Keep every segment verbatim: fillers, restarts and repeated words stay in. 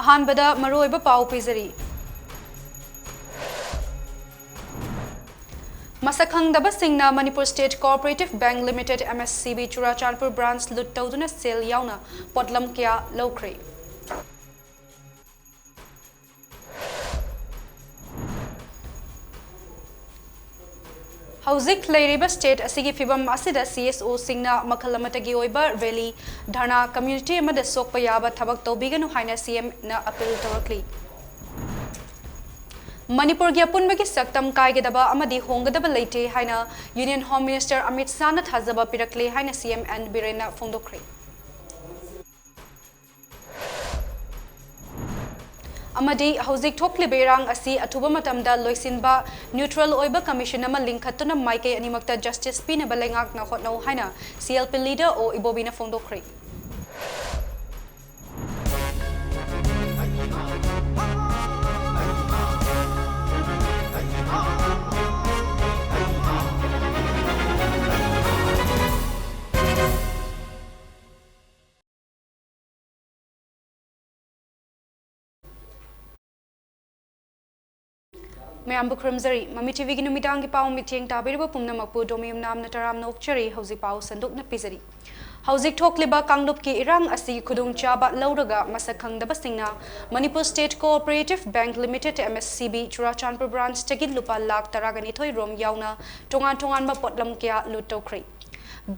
ꯑꯍꯥꯟꯕꯗ ꯃꯔꯨꯑꯣꯏꯕ ꯄꯥꯎ ꯄꯤꯖꯔꯤ꯫ ꯃꯁꯛ ꯈꯪꯗꯕꯁꯤꯡꯅ Manipur State Cooperative Bank Limited, M S C B, Churachandpur branch ꯂꯨꯠ ꯇꯧꯗꯨꯅ ꯁꯦꯜ ꯌꯥꯎꯅ ꯄꯣꯠꯂꯝ ꯀꯌꯥ ꯂꯧꯈ꯭ꯔꯦ꯫ ꯍꯧꯖꯤꯛ ꯂꯩꯔꯤꯕ state ꯑꯁꯤꯒꯤ ꯐꯤꯕꯝ ꯑꯁꯤꯗ C S O ꯁꯤꯡꯅ ꯃꯈꯜ ꯑꯃꯠꯇꯒꯤ ꯑꯣꯏꯕ rally, ꯙꯔꯅꯥ, community ꯑꯃꯗ ꯁꯣꯛꯄ ꯌꯥꯕ ꯊꯕꯛ ꯇꯧꯕꯤꯒꯅꯨ ꯍꯥꯏꯅ C M ꯅ appeal ꯇꯧꯔꯛꯂꯤ꯫ ꯃꯅꯤꯄꯨꯔꯒꯤ ꯑꯄꯨꯟꯕꯒꯤ ꯁꯛꯇꯝ ꯀꯥꯏꯒꯗꯕ ꯑꯃꯗꯤ ꯍꯣꯡꯒꯗꯕ ꯂꯩꯇꯦ ꯍꯥꯏꯅ Union Home Minister ꯑꯃꯤꯠ ꯁꯥꯍꯅ ꯊꯥꯖꯕ ꯄꯤꯔꯛꯂꯦ ꯍꯥꯏꯅ C M N ꯕꯤꯔꯦꯟꯅ ꯐꯣꯡꯗꯣꯛꯈ꯭ꯔꯦ꯫ ꯑꯃꯗꯤ ꯍꯧꯖꯤꯛ ꯊꯣꯛꯂꯤꯕ ꯏꯔꯥꯡ ꯑꯁꯤ ꯑꯊꯨꯕ ꯃꯇꯝꯗ ꯂꯣꯏꯁꯤꯟꯕ, neutral ꯑꯣꯏꯕ commission ꯑꯃ ꯂꯤꯡꯈꯠꯇꯨꯅ ꯃꯥꯏꯀꯩ ꯑꯅꯤꯃꯛꯇ justice ꯄꯤꯅꯕ ꯂꯩꯉꯥꯛꯅ ꯍꯣꯠꯅꯧ ꯍꯥꯏꯅ C L P leader ꯑꯣ ꯏꯕꯣꯕꯤꯅ ꯐꯣꯡꯗꯣꯛꯈ꯭ꯔꯦ꯫ ꯃꯌꯥꯝꯕꯨ ꯈꯨꯔꯨꯝꯖꯔꯤ꯫ ꯃꯃꯤ ꯇꯤꯚꯤꯒꯤ ꯅꯨꯃꯤꯗꯥꯡꯒꯤ ꯄꯥꯎ ꯃꯤꯠꯌꯦꯡ ꯇꯥꯕꯤꯔꯤꯕ ꯄꯨꯝꯅꯃꯛꯄꯨ ꯗꯣꯃꯤꯌꯨꯝ ꯅꯥꯝꯅ ꯇꯔꯥꯝꯅ ꯑꯣꯛꯆꯔꯤ꯫ ꯍꯧꯖꯤꯛ ꯄꯥꯎ ꯁꯟꯗꯣꯛꯅ ꯄꯤꯖꯔꯤ꯫ ꯍꯧꯖꯤꯛ ꯊꯣꯛꯂꯤꯕ ꯀꯥꯡꯂꯨꯞꯀꯤ ꯏꯔꯥꯡ ꯑꯁꯤꯒꯤ ꯈꯨꯗꯣꯡꯆꯥꯕ ꯂꯧꯔꯒ ꯃꯁꯛ ꯈꯪꯗꯕꯁꯤꯡꯅ Manipur State Cooperative Bank Limited, M S C B, Churachandpur branch ꯇꯒꯤ ꯂꯨꯄꯥ ꯂꯥꯈ ꯇꯔꯥꯒ ꯅꯤꯊꯣꯏ ꯔꯣꯝ ꯌꯥꯎꯅ ꯇꯣꯉꯥꯟ ꯇꯣꯉꯥꯟꯕ ꯄꯣꯠꯂꯝ ꯀꯌꯥ ꯂꯨꯠ ꯇꯧꯈ꯭ꯔꯦ꯫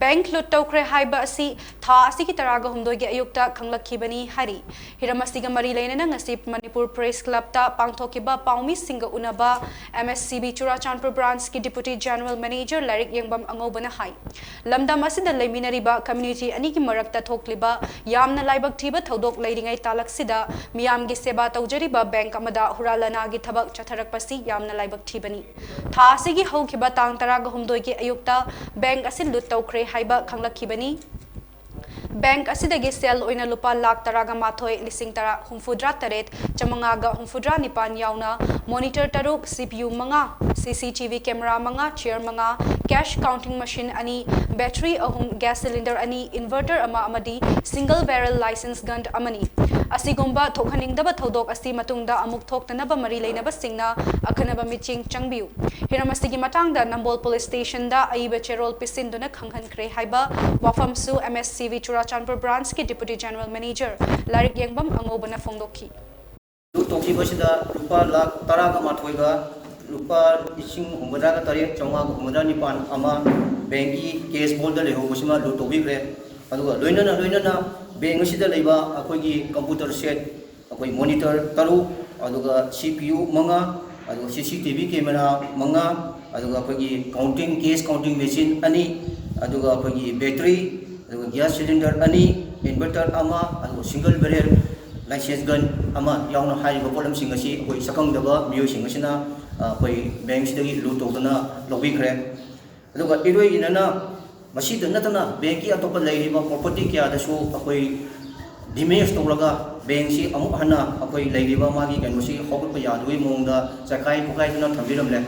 Bank ꯂꯨꯠ ꯇꯧꯈ꯭ꯔꯦ ꯍꯥꯏꯕ ꯑꯁꯤ ꯊꯥ ꯑꯁꯤꯒꯤ ꯇꯔꯥꯒ ꯍꯨꯝꯗꯣꯏꯒꯤ ꯑꯌꯨꯛꯇ ꯈꯪꯂꯛꯈꯤꯕꯅꯤ ꯍꯥꯏꯔꯤ꯫ ꯍꯤꯔꯝ ꯑꯁꯤꯒ ꯃꯔꯤ ꯂꯩꯅꯅ ꯉꯁꯤ ꯃꯅꯤꯄꯨꯔ Press Club ꯇ ꯄꯥꯡꯊꯣꯛꯈꯤꯕ ꯄꯥꯎꯃꯤꯁꯤꯡꯒ ꯎꯅꯕ M S C B Churachandpur branch ꯀꯤ Deputy General Manager ꯂꯥꯏꯔꯤꯛ ꯌꯦꯡꯕꯝ ꯑꯉꯧꯕꯅ ꯍꯥꯏ, ꯂꯝꯗꯝ ꯑꯁꯤꯗ ꯂꯩꯃꯤꯟꯅꯔꯤꯕ community ꯑꯅꯤꯒꯤ ꯃꯔꯛꯇ ꯊꯣꯛꯂꯤꯕ ꯌꯥꯝꯅ ꯂꯥꯏꯕꯛ ꯊꯤꯕ ꯊꯧꯗꯣꯛ ꯂꯩꯔꯤꯉꯩ ꯇꯥꯂꯛꯁꯤꯗ ꯃꯤꯌꯥꯝꯒꯤ ꯁꯦꯕꯥ ꯇꯧꯖꯔꯤꯕ bank ꯑꯃꯗ ꯍꯨꯔꯥꯟ ꯂꯥꯟꯅꯥꯒꯤ ꯊꯕꯛ ꯆꯠꯊꯔꯛꯄꯁꯤ ꯌꯥꯝꯅ ꯂꯥꯏꯕꯛ ꯊꯤꯕꯅꯤ꯫ ꯊꯥ ꯑꯁꯤꯒꯤ ꯍꯧꯈꯤꯕ ꯇꯥꯡ ꯇꯔꯥꯒ ꯍꯨꯝꯗꯣꯏꯒꯤ ꯑꯌꯨꯛꯇ bank ꯑꯁꯤ ꯂꯨꯠ ꯇꯧꯈ꯭ꯔꯦ ꯍꯥꯏꯕ ꯈꯪꯂꯛꯈꯤꯕꯅꯤ꯫ Bank ꯑꯁꯤꯗꯒꯤ ꯁꯦꯜ ꯑꯣꯏꯅ ꯂꯨꯄꯥ ꯂꯥꯈ ꯇꯔꯥꯒ ꯃꯥꯊꯣꯏ ꯂꯤꯁꯤꯡ ꯇꯔꯥ ꯍꯨꯝꯐꯨꯇꯔꯥ ꯇꯔꯦꯠ ꯆꯥꯃꯉꯥꯒ ꯍꯨꯝꯐꯨꯇꯔꯥ ꯅꯤꯄꯥꯟ ꯌꯥꯎꯅ monitor ꯇꯔꯨꯛ, C P U ꯃꯉꯥ, C C T V camera ꯃꯉꯥ, chair ꯃꯉꯥ, cash counting machine ꯑꯅꯤ, battery ꯑꯍꯨꯝ, gas cylinder ꯑꯅꯤ, inverter ꯑꯃ ꯑꯃꯗꯤ single barrel license gun ꯑꯃꯅꯤ꯫ ꯑꯁꯤꯒꯨꯝꯕ ꯊꯣꯛꯍꯟꯅꯤꯡꯗꯕ ꯊꯧꯗꯣꯛ ꯑꯁꯤ ꯃꯇꯨꯡꯗ ꯑꯃꯨꯛ ꯊꯣꯛꯇꯅꯕ ꯃꯔꯤ ꯂꯩꯅꯕꯁꯤꯡꯅ ꯑꯈꯟꯅꯕ ꯃꯤꯠꯌꯦꯡ ꯆꯪꯕꯤꯌꯨ꯫ ꯍꯤꯔꯝ ꯑꯁꯤꯒꯤ ꯃꯇꯥꯡꯗ ꯅꯝꯕꯣꯜ ꯄꯨꯂꯤꯁ ꯁ꯭ꯇꯦꯁꯟꯗ ꯑꯏꯕ ꯆꯦꯔꯣꯜ ꯄꯤꯁꯤꯟꯗꯨꯅ ꯈꯪꯍꯟꯈ꯭ꯔꯦ ꯍꯥꯏꯕ ꯋꯥꯐꯝꯁꯨ M S C V Churachandpur ꯕ꯭ꯔꯥꯟꯆꯀꯤ ꯗꯤꯄꯨꯇꯤ ꯖꯦꯅꯔꯦꯜ ꯃꯦꯅꯦꯖꯔ ꯂꯥꯏꯔꯤꯛ ꯌꯦꯡꯕꯝ ꯑꯉꯧꯕꯅ ꯐꯣꯡꯗꯣꯛꯈꯤ꯫ ꯂꯨꯠ ꯇꯧꯈꯤꯕꯁꯤꯗ ꯂꯨꯄꯥ ꯂꯥꯈ ꯇꯔꯥꯒ ꯃꯥꯊꯣꯏꯒ ꯂꯨꯄꯥ ꯂꯤꯁꯤꯡ ꯍꯨꯝꯐꯨꯇꯔꯥꯒ ꯇꯔꯦꯠ ꯆꯥꯝꯃꯉꯥꯒ ꯍꯨꯝꯐꯨꯇꯔꯥ ꯅꯤꯄꯥꯟ ꯑꯃ ꯕꯦꯡꯒꯤ ꯀꯦꯁ ꯍꯣꯜꯗ ꯂꯩꯍꯧꯕꯁꯤꯃ ꯂꯨꯠ ꯇꯧꯕꯤꯈ꯭ꯔꯦ꯫ ꯑꯗꯨꯒ ꯂꯣꯏꯅꯅ ꯂꯣꯏꯅꯅ ꯕꯦꯡ ꯑꯁꯤꯗ ꯂꯩꯕ ꯑꯩꯈꯣꯏꯒꯤ ꯀꯝꯄ꯭ꯌꯨꯇꯔ ꯁꯦꯠ, ꯑꯩꯈꯣꯏ ꯃꯣꯅꯤꯇꯔ ꯇꯔꯨꯛ, ꯑꯗꯨꯒ ꯁꯤ ꯄꯤ ꯌꯨ ꯃꯉꯥ, ꯑꯗꯨꯒ ꯁꯤ ꯁꯤ ꯇꯤ ꯚꯤ ꯀꯦꯃꯦꯔꯥ ꯃꯉꯥ, ꯑꯗꯨꯒ ꯑꯩꯈꯣꯏꯒꯤ ꯀꯥꯎꯟꯇꯤꯡ, ꯀꯦꯁ ꯀꯥꯎꯟꯇꯤꯡ ꯃꯦꯆꯤꯟ ꯑꯅꯤ, ꯑꯗꯨꯒ ꯑꯩꯈꯣꯏꯒꯤ ꯕꯦꯇ꯭ꯔꯤ, ꯑꯗꯨꯒ ꯒ꯭ꯌꯥꯁ ꯁꯤꯂꯤꯟꯗꯔ ꯑꯅꯤ, ꯏꯟꯚꯔꯇꯔ ꯑꯃ, ꯑꯗꯨꯒ ꯁꯤꯡꯒꯜ ꯕꯦꯔꯦꯜ ꯂꯥꯏꯁꯦꯟꯁ ꯒꯟ ꯑꯃ ꯌꯥꯎꯅ ꯍꯥꯏꯔꯤꯕ ꯄꯣꯠꯂꯝꯁꯤꯡ ꯑꯁꯤ ꯑꯩꯈꯣꯏ ꯁꯛꯈꯪꯗꯕ ꯃꯤꯑꯣꯏꯁꯤꯡ ꯑꯁꯤꯅ, ꯑ, ꯑꯩꯈꯣꯏ ꯕꯦꯡꯁꯤꯗꯒꯤ ꯂꯨꯠ ꯇꯧꯗꯨꯅ ꯂꯧꯕꯤꯈ꯭ꯔꯦ꯫ ꯑꯗꯨꯒ ꯏꯔꯣꯏ ꯏꯅꯅ ꯃꯁꯤꯗ ꯅꯠꯇꯅ ꯕꯦꯡꯀꯤ ꯑꯇꯣꯞꯄ ꯂꯩꯔꯤꯕ ꯄ꯭ꯔꯣꯄꯔꯇꯤ ꯀꯌꯥꯗꯁꯨ ꯑꯩꯈꯣꯏ ꯗꯦꯃꯦꯖ ꯇꯧꯔꯒ ꯕꯦꯡꯁꯤ ꯑꯃꯨꯛ ꯍꯟꯅ ꯑꯩꯈꯣꯏ ꯂꯩꯔꯤꯕ ꯃꯥꯒꯤ ꯀꯩꯅꯣꯁꯤ ꯍꯧꯒꯠꯄ ꯌꯥꯗꯕꯒꯤ ꯃꯑꯣꯡꯗ ꯆꯥꯏꯈꯥꯏ ꯈꯣꯠꯀꯥꯏꯗꯨꯅ ꯊꯝꯕꯤꯔꯝꯂꯦ꯫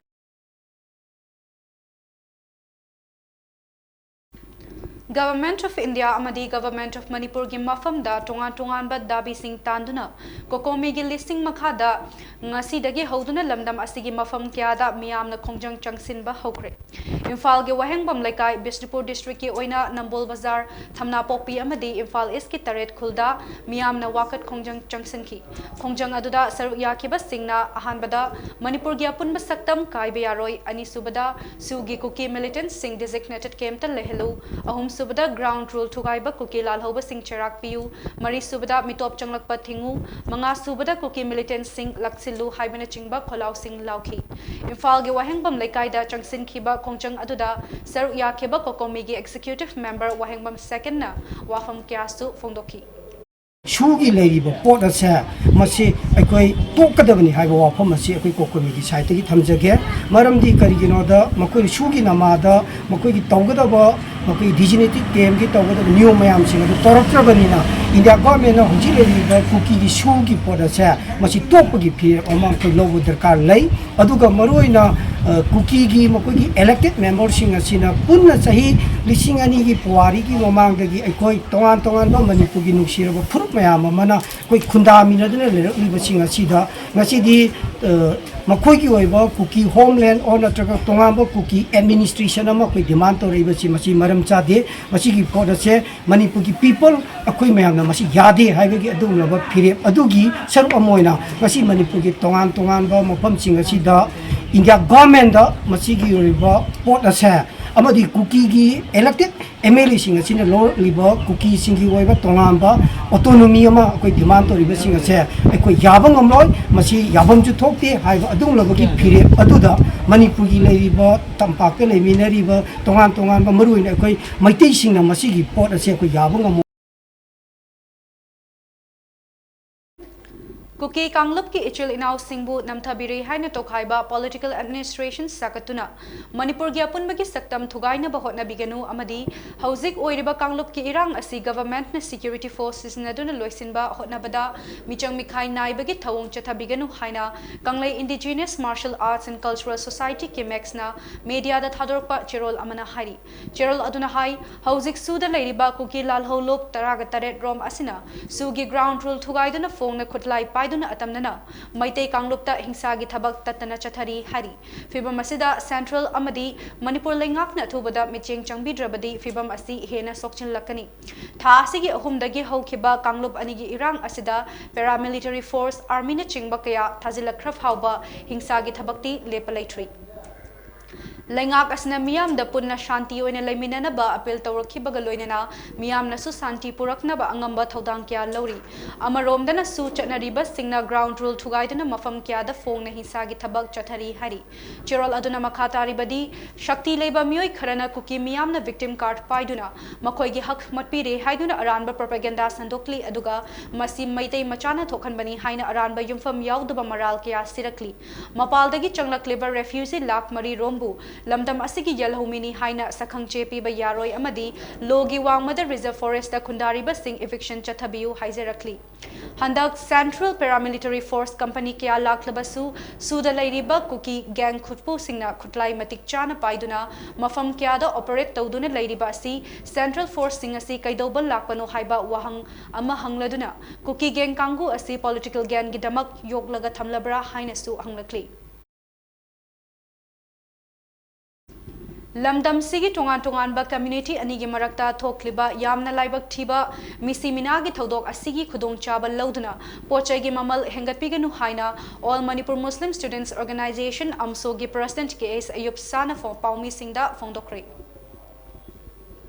Government of India ꯑꯃꯗꯤ Government of ꯃꯅꯤꯄꯨꯔꯒꯤ ꯃꯐꯝꯗ ꯇꯣꯉꯥꯟ ꯇꯣꯉꯥꯟꯕ ꯗꯥꯕꯤꯁꯤꯡ ꯇꯥꯟꯗꯨꯅ ꯀꯣꯀꯣꯃꯤꯒꯤ ꯂꯤꯁꯤꯡ ꯃꯈꯥꯗ ꯉꯁꯤꯗꯒꯤ ꯍꯧꯗꯨꯅ ꯂꯝꯗꯝ ꯑꯁꯤꯒꯤ ꯃꯐꯝ ꯀꯌꯥꯗ ꯃꯤꯌꯥꯝꯅ ꯈꯣꯡꯖꯪ ꯆꯪꯁꯤꯟꯕ ꯍꯧꯈ꯭ꯔꯦ꯫ ꯏꯝꯐꯥꯜꯒꯤ ꯋꯥꯍꯦꯡꯕꯝ ꯂꯩꯀꯥꯏ, ꯕꯤꯁꯅꯨꯄꯨꯔ ꯗꯤꯁꯇ꯭ꯔꯤꯛꯀꯤ ꯑꯣꯏꯅ ꯅꯝꯕꯣꯜ ꯕꯖꯥꯔ, ꯊꯝꯅꯥꯄꯣꯛꯄꯤ ꯑꯃꯗꯤ ꯏꯝꯐꯥꯜ ꯏꯁꯀꯤ ꯇꯔꯦꯠ ꯈꯨꯜꯗ ꯃꯤꯌꯥꯝꯅ ꯋꯥꯀꯠ ꯈꯣꯡꯖꯪ ꯆꯪꯁꯤꯟꯈꯤ꯫ ꯈꯣꯡꯖꯪ ꯑꯗꯨꯗ ꯁꯔꯨꯛ ꯌꯥꯈꯤꯕꯁꯤꯡꯅ ꯑꯍꯥꯟꯕꯗ ꯃꯅꯤꯄꯨꯔꯒꯤ ꯑꯄꯨꯟꯕ ꯁꯛꯇꯝ ꯀꯥꯏꯕ ꯌꯥꯔꯣꯏ, ꯑꯅꯤꯁꯨꯕꯗ ꯁꯨꯒꯤ ꯀꯨꯀꯤ ꯃꯤꯂꯤꯇꯦꯟꯠꯁꯤꯡ ꯗꯤꯖꯤꯒꯅꯦꯇꯦꯗ ꯀꯦꯝꯞꯇ ꯂꯩꯍꯜꯂꯨ, ꯑꯍꯨꯝꯁꯨꯕꯗ ꯒ꯭ꯔꯥꯎꯟꯗ ꯔꯨꯜ ꯊꯨꯒꯥꯏꯕ ꯀꯨꯀꯤ ꯂꯥꯜꯍꯧꯕꯁꯤꯡ ꯆꯩꯔꯥꯛ ꯄꯤꯌꯨ, ꯃꯔꯤꯁꯨꯕꯗ ꯃꯤꯇꯣꯞ ꯆꯪꯂꯛꯄ ꯊꯤꯡꯉꯨ, ꯃꯉꯥꯁꯨꯕꯗ ꯀꯨꯀꯤ ꯃꯤꯂꯤꯇꯦꯟꯠꯁꯤꯡ ꯂꯥꯛꯁꯤꯜꯂꯨ ꯍꯥꯏꯕꯅꯆꯤꯡꯕ ꯈꯣꯜꯂꯥꯎꯁꯤꯡ ꯂꯥꯎꯈꯤ꯫ ꯏꯝꯐꯥꯜꯒꯤ ꯋꯥꯍꯦꯡꯕꯝ ꯂꯩꯀꯥꯏꯗ ꯆꯪꯁꯤꯟꯈꯤꯕ ꯈꯣꯡꯖꯪ ꯑꯗꯨꯗ ꯁꯔꯨꯛ ꯌꯥꯈꯤꯕ ꯀꯣꯀꯣꯃꯤꯒꯤ ꯑꯦꯛꯖꯤꯀ꯭ꯌꯨꯇꯤꯚ ꯃꯦꯝꯕꯔ ꯋꯥꯍꯦꯡꯕꯝ ꯁꯦꯀꯦꯟꯅ ꯋꯥꯐꯝ ꯀꯌꯥꯁꯨ ꯐꯣꯡꯗꯣꯛꯈꯤ꯫ ꯁꯨꯒꯤ ꯂꯩꯔꯤꯕ ꯄꯣꯠ ꯑꯁꯦ ꯃꯁꯤ ꯑꯩꯈꯣꯏ ꯇꯣꯛꯀꯗꯕꯅꯤ ꯍꯥꯏꯕ ꯋꯥꯐꯝ ꯑꯁꯤ ꯑꯩꯈꯣꯏ ꯀꯣꯀꯣꯃꯤꯒꯤ ꯁꯥꯏꯠꯇꯒꯤ ꯊꯝꯖꯒꯦ꯫ ꯃꯔꯝꯗꯤ ꯀꯔꯤꯒꯤꯅꯣꯗ ꯃꯈꯣꯏꯅ ꯁꯨꯒꯤ ꯅꯃꯥꯗ ꯃꯈꯣꯏꯒꯤ ꯇꯧꯒꯗꯕ ꯃꯈꯣꯏ ꯗꯤꯖꯤꯅꯦꯇꯤꯛ ꯀꯦꯝꯒꯤ ꯇꯧꯒꯗꯕ ꯅꯤꯌꯣꯝ ꯃꯌꯥꯝꯁꯤꯡ ꯑꯗꯨ ꯇꯧꯔꯛꯇ꯭ꯔꯕꯅꯤꯅ, ꯏꯟꯗꯤꯌꯥ ꯒꯣꯔꯃꯦꯟꯅ ꯍꯧꯖꯤꯛ ꯂꯩꯔꯤꯕ ꯀꯨꯀꯤꯒꯤ ꯁꯨꯒꯤ ꯄꯣꯠ ꯑꯁꯦ ꯃꯁꯤ ꯇꯣꯛꯄꯒꯤ ꯐꯤꯔꯦꯞ ꯑꯃ ꯑꯩꯈꯣꯏ ꯂꯧꯕ ꯗꯔꯀꯥꯔ ꯂꯩ꯫ ꯑꯗꯨꯒ ꯃꯔꯨꯑꯣꯏꯅ, ꯑ, ꯀꯨꯀꯤꯒꯤ ꯃꯈꯣꯏꯒꯤ ꯏꯂꯦꯛꯇꯦꯠ ꯃꯦꯝꯕꯔꯁꯤꯡ ꯑꯁꯤꯅ ꯄꯨꯟꯅ ꯆꯍꯤ ꯂꯤꯁꯤꯡ ꯑꯅꯤꯒꯤ ꯄꯨꯋꯥꯔꯤꯒꯤ ꯃꯃꯥꯡꯗꯒꯤ ꯑꯩꯈꯣꯏ ꯇꯣꯉꯥꯟ ꯇꯣꯉꯥꯟꯕ ꯃꯅꯤꯄꯨꯔꯒꯤ ꯅꯨꯡꯁꯤꯔꯕ ꯐꯨꯔꯨꯞ ꯃꯌꯥꯝ ꯑꯃꯅ ꯑꯩꯈꯣꯏ ꯈꯨꯟꯗꯥꯃꯤꯟꯅꯗꯨꯅ ꯂꯩꯔꯛꯂꯤꯕꯁꯤꯡ ꯑꯁꯤꯗ ꯉꯁꯤꯗꯤ, ꯑ, ꯃꯈꯣꯏꯒꯤ ꯑꯣꯏꯕ ꯀꯨꯀꯤ ꯍꯣꯝꯂꯦꯟ ꯑꯣꯔ ꯅꯠꯇ꯭ꯔꯒ ꯇꯣꯉꯥꯟꯕ ꯀꯨꯀꯤ ꯑꯦꯗꯃꯤꯅꯤꯁꯇ꯭ꯔꯦꯁꯟ ꯑꯃ ꯑꯩꯈꯣꯏ ꯗꯤꯃꯥꯟ ꯇꯧꯔꯛꯏꯕꯁꯤ ꯃꯁꯤ ꯃꯔꯝ ꯆꯥꯗꯦ꯫ ꯃꯁꯤꯒꯤ ꯄꯣꯠ ꯑꯁꯦ ꯃꯅꯤꯄꯨꯔꯒꯤ ꯄꯤꯄꯜ ꯑꯩꯈꯣꯏ ꯃꯌꯥꯝꯅ ꯃꯁꯤ ꯌꯥꯗꯦ ꯍꯥꯏꯕꯒꯤ ꯑꯗꯨꯒꯨꯝꯂꯕ ꯐꯤꯔꯦꯞ ꯑꯗꯨꯒꯤ ꯁꯔꯨꯛ ꯑꯃ ꯑꯣꯏꯅ ꯉꯁꯤ ꯃꯅꯤꯄꯨꯔꯒꯤ ꯇꯣꯉꯥꯟ ꯇꯣꯉꯥꯟꯕ ꯃꯐꯝꯁꯤꯡ ꯑꯁꯤꯗ ꯏꯟꯗꯤꯌꯥ ꯒꯣꯔꯃꯦꯟꯗ ꯃꯁꯤꯒꯤ ꯑꯣꯏꯔꯤꯕ ꯄꯣꯠ ꯑꯁꯦ ꯑꯃꯗꯤ ꯀꯨꯀꯤꯒꯤ ꯏꯂꯦꯛꯇꯦꯠ ꯑꯦꯝ ꯑꯦꯜ ꯑꯦꯁꯤꯡ ꯑꯁꯤꯅ ꯂꯧꯔꯛꯂꯤꯕ ꯀꯨꯀꯤꯁꯤꯡꯒꯤ ꯑꯣꯏꯕ ꯇꯣꯉꯥꯟꯕ ꯑꯣꯇꯣꯅꯣꯃꯤ ꯑꯃ ꯑꯩꯈꯣꯏ ꯗꯤꯃꯥꯟ ꯇꯧꯔꯤꯕꯁꯤꯡ ꯑꯁꯦ ꯑꯩꯈꯣꯏ ꯌꯥꯕ ꯉꯝꯂꯣꯏ, ꯃꯁꯤ ꯌꯥꯐꯝꯁꯨ ꯊꯣꯛꯇꯦ ꯍꯥꯏꯕ ꯑꯗꯨꯒꯨꯝꯂꯕꯒꯤ ꯐꯤꯔꯦꯞ ꯑꯗꯨꯗ ꯃꯅꯤꯄꯨꯔꯒꯤ ꯂꯩꯔꯤꯕ ꯇꯝꯄꯥꯛꯇ ꯂꯩꯃꯤꯟꯅꯔꯤꯕ ꯇꯣꯉꯥꯟ ꯇꯣꯉꯥꯟꯕ ꯃꯔꯨꯑꯣꯏꯅ ꯑꯩꯈꯣꯏ ꯃꯩꯇꯩꯁꯤꯡꯅ ꯃꯁꯤꯒꯤ ꯄꯣꯠ ꯑꯁꯦ ꯑꯩꯈꯣꯏ ꯌꯥꯕ ꯉꯝꯃꯣꯏ꯫ ꯀꯨꯀꯤ ꯀꯥꯡꯂꯨꯞꯀꯤ ꯏꯆꯤꯜ ꯏꯅꯥꯎꯁꯤꯡꯕꯨ ꯅꯝꯊꯕꯤꯔꯦ ꯍꯥꯏꯅ ꯇꯣꯈꯥꯏꯕ ꯄꯣꯂꯤꯇꯤꯀꯦꯜ ꯑꯦꯗꯃꯤꯅꯤꯁꯇ꯭ꯔꯦꯁꯟ ꯁꯥꯒꯠꯇꯨꯅ ꯃꯅꯤꯄꯨꯔꯒꯤ ꯑꯄꯨꯟꯕꯒꯤ ꯁꯛꯇꯝ ꯊꯨꯒꯥꯏꯅꯕ ꯍꯣꯠꯅꯕꯤꯒꯅꯨ ꯑꯃꯗꯤ ꯍꯧꯖꯤꯛ ꯑꯣꯏꯔꯤꯕ ꯀꯥꯡꯂꯨꯞꯀꯤ ꯏꯔꯥꯡ ꯑꯁꯤ ꯒꯚꯔꯟꯃꯦꯟꯠꯅ ꯁꯦꯀ꯭ꯌꯨꯔꯤꯇꯤ ꯐꯣꯔꯁ ꯁꯤꯖꯤꯟꯅꯗꯨꯅ ꯂꯣꯏꯁꯤꯟꯕ ꯍꯣꯠꯅꯕꯗ ꯃꯤꯆꯪ ꯃꯤꯈꯥꯏ ꯅꯥꯏꯕꯒꯤ ꯊꯧꯑꯣꯡ ꯆꯠꯊꯕꯤꯒꯅꯨ ꯍꯥꯏꯅ Kanglei indigenous martial arts and cultural society, ꯀꯤꯃꯦꯛꯁꯅ ꯃꯦꯗꯤꯌꯥꯗ ꯊꯥꯗꯣꯔꯛꯄ ꯆꯦꯔꯣꯜ ꯑꯃꯅ ꯍꯥꯏꯔꯤ꯫ ꯆꯦꯔꯣꯜ ꯑꯗꯨꯅ ꯍꯥꯏ, ꯍꯧꯖꯤꯛ ꯁꯨꯗ ꯂꯩꯔꯤꯕ ꯀꯨꯀꯤ ꯂꯥꯜꯍꯧꯂꯨꯞ ꯇꯔꯥꯒ ꯇꯔꯦꯠ ꯔꯣꯝ ꯑꯁꯤꯅ ꯁꯨꯒꯤ ꯒ꯭ꯔꯥꯎꯟ ꯔꯨꯜ ꯊꯨꯒꯥꯏꯗꯨꯅ ꯐꯣꯡꯅ ꯈꯨꯠꯂꯥꯏ ꯄꯥꯏꯗꯨꯅ ꯑꯇꯝꯅꯅ ꯃꯩꯇꯩ ꯀꯥꯡꯂꯨꯞꯇ ꯍꯤꯡꯁꯥꯒꯤ ꯊꯕꯛ ꯇꯠꯇꯅ ꯆꯠꯊꯔꯤ ꯍꯥꯏꯔꯤ꯫ ꯐꯤꯚꯝ ꯑꯁꯤꯗ ꯁꯦꯟꯇ꯭ꯔꯦꯜ ꯑꯃꯗꯤ ꯃꯅꯤꯄꯨꯔ ꯂꯩꯉꯥꯛꯅ ꯑꯊꯨꯕꯗ ꯃꯤꯠꯌꯦꯡ ꯆꯪꯕꯤꯗ꯭ꯔꯕꯗꯤ ꯐꯤꯚꯝ ꯑꯁꯤ ꯍꯦꯟꯅ ꯁꯣꯛꯆꯤꯜꯂꯛꯀꯅꯤ꯫ ꯊꯥ ꯑꯁꯤꯒꯤ ꯑꯍꯨꯝꯗꯒꯤ ꯍꯧꯈꯤꯕ ꯀꯥꯡꯂꯨꯞ ꯑꯅꯤꯒꯤ ꯏꯔꯥꯡ ꯑꯁꯤꯗ ꯄꯦꯔꯥꯃꯤꯂꯤꯇꯔꯤ ꯐꯣꯔꯁ, ꯑꯥꯔꯃꯤꯅꯆꯤꯡꯕ ꯀꯌꯥ ꯊꯥꯖꯤꯜꯂꯛꯈ꯭ꯔ ꯐꯥꯎꯕ ꯍꯤꯡꯁꯥꯒꯤ ꯊꯕꯛꯇꯤ ꯂꯦꯞꯄ ꯂꯩꯇ꯭ꯔꯤ꯫ ꯂꯩꯉꯥꯛ ꯑꯁꯤꯅ ꯃꯤꯌꯥꯝꯗ ꯄꯨꯟꯅ ꯁꯥꯟꯇꯤ ꯑꯣꯏꯅ ꯂꯩꯃꯤꯟꯅꯅꯕ ꯑꯄꯤꯜ ꯇꯧꯔꯛꯈꯤꯕꯒ ꯂꯣꯏꯅꯅ ꯃꯤꯌꯥꯝꯅꯁꯨ ꯁꯥꯟꯇꯤ ꯄꯨꯔꯛꯅꯕ ꯑꯉꯝꯕ ꯊꯧꯗꯥꯡ ꯀꯌꯥ ꯂꯧꯔꯤ꯫ ꯑꯃꯔꯣꯝꯗꯅ ꯁꯨ ꯆꯠꯅꯔꯤꯕꯁꯤꯡꯅ ꯒ꯭ꯔꯥꯎꯟ ꯔꯨꯜ ꯊꯨꯒꯥꯏꯗꯨꯅ ꯃꯐꯝ ꯀꯌꯥꯗ ꯐꯣꯡꯅ ꯍꯤꯡꯁꯥꯒꯤ ꯊꯕꯛ ꯆꯠꯊꯔꯤ ꯍꯥꯏꯔꯤ꯫ ꯆꯦꯔꯣꯜ ꯑꯗꯨꯅ ꯃꯈꯥ ꯇꯥꯔꯤꯕꯗꯤ, ꯁꯛꯇꯤ ꯂꯩꯕ ꯃꯤꯑꯣꯏ ꯈꯔꯅ ꯀꯨꯀꯤ ꯃꯤꯌꯥꯝꯅ ꯚꯤꯛꯇꯤꯝ ꯀꯥꯔꯗ ꯄꯥꯏꯗꯨꯅ ꯃꯈꯣꯏꯒꯤ ꯍꯛ ꯃꯠꯄꯤꯔꯦ ꯍꯥꯏꯗꯨꯅ ꯑꯔꯥꯟꯕ ꯄ꯭ꯔꯣꯄꯥꯒꯦꯟꯗꯥ ꯁꯟꯗꯣꯛꯂꯤ, ꯑꯗꯨꯒ ꯃꯁꯤ ꯃꯩꯇꯩ ꯃꯆꯥꯅ ꯊꯣꯛꯍꯟꯕꯅꯤ ꯍꯥꯏꯅ ꯑꯔꯥꯟꯕ ꯌꯨꯝꯐꯝ ꯌꯥꯎꯗꯕ ꯃꯔꯥꯜ ꯀꯌꯥ ꯁꯤꯔꯛꯂꯤ꯫ ꯃꯄꯥꯜꯗꯒꯤ ꯆꯪꯂꯛꯂꯤꯕ ꯔꯦꯐ꯭ꯌꯨꯖꯤ ꯂꯥꯈ ꯃꯔꯤ ꯔꯣꯝꯕꯨ ꯂꯝꯗꯝ ꯑꯁꯤꯒꯤ ꯌꯦꯜꯍꯧꯃꯤꯅꯤ ꯍꯥꯏꯅ ꯁꯛꯈꯪ ꯆꯦ ꯄꯤꯕ ꯌꯥꯔꯣꯏ ꯑꯃꯗꯤ ꯂꯣꯒꯤ ꯋꯥꯡꯃꯗ reserve forestꯇ ꯈꯨꯟꯗꯥꯔꯤꯕꯁꯤꯡ eviction ꯆꯠꯊꯕꯤꯌꯨ ꯍꯥꯏꯖꯔꯛꯂꯤ꯫ ꯍꯟꯗꯛ Central Paramilitary Force company ꯀꯌꯥ ꯂꯥꯛꯂꯕꯁꯨ, ꯁꯨꯗ ꯂꯩꯔꯤꯕ ꯀꯨꯀꯤ gang ꯈꯨꯠꯄꯨꯁꯤꯡꯅ ꯈꯨꯠꯂꯥꯏ ꯃꯇꯤꯛ ꯆꯥꯅ ꯄꯥꯏꯗꯨꯅ ꯃꯐꯝ ꯀꯌꯥꯗ operate ꯇꯧꯗꯨꯅ ꯂꯩꯔꯤꯕ ꯑꯁꯤ Central Forceꯁꯤꯡ ꯑꯁꯤ ꯀꯩꯗꯧꯕ ꯂꯥꯛꯄꯅꯣ ꯍꯥꯏꯕ ꯋꯥꯍꯪ ꯑꯃ ꯍꯪꯂꯗꯨꯅ, ꯀꯨꯀꯤ gang ꯀꯥꯡꯕꯨ ꯑꯁꯤ political gainꯒꯤꯗꯃꯛ ꯌꯣꯛꯂꯒ ꯊꯝꯂꯕ꯭ꯔꯥ ꯍꯥꯏꯅꯁꯨ ꯍꯪꯂꯛꯂꯤ꯫ ꯂꯝꯗꯝꯁꯤꯒꯤ ꯇꯣꯉꯥꯟ ꯇꯣꯉꯥꯟꯕ community ꯑꯅꯤꯒꯤ ꯃꯔꯛꯇ ꯊꯣꯛꯂꯤꯕ ꯌꯥꯝꯅ ꯂꯥꯏꯕꯛ ꯊꯤꯕ ꯃꯤꯁꯤ ꯃꯤꯅꯥꯒꯤ ꯊꯧꯗꯣꯛ ꯑꯁꯤꯒꯤ ꯈꯨꯗꯣꯡꯆꯥꯕ ꯂꯧꯗꯨꯅ ꯄꯣꯠ ꯆꯩꯒꯤ ꯃꯃꯜ ꯍꯦꯟꯒꯠꯄꯤꯒꯅꯨ ꯍꯥꯏꯅ All Manipur Muslim Students Organisation, ꯑꯝꯁꯣꯒꯤ president ꯀꯦ ꯑꯦꯁ ꯑꯌꯨꯕ ꯁꯥꯍꯅ ꯐꯣ-, ꯄꯥꯎꯃꯤꯁꯤꯡꯗ ꯐꯣꯡꯗꯣꯛꯈ꯭ꯔꯦ꯫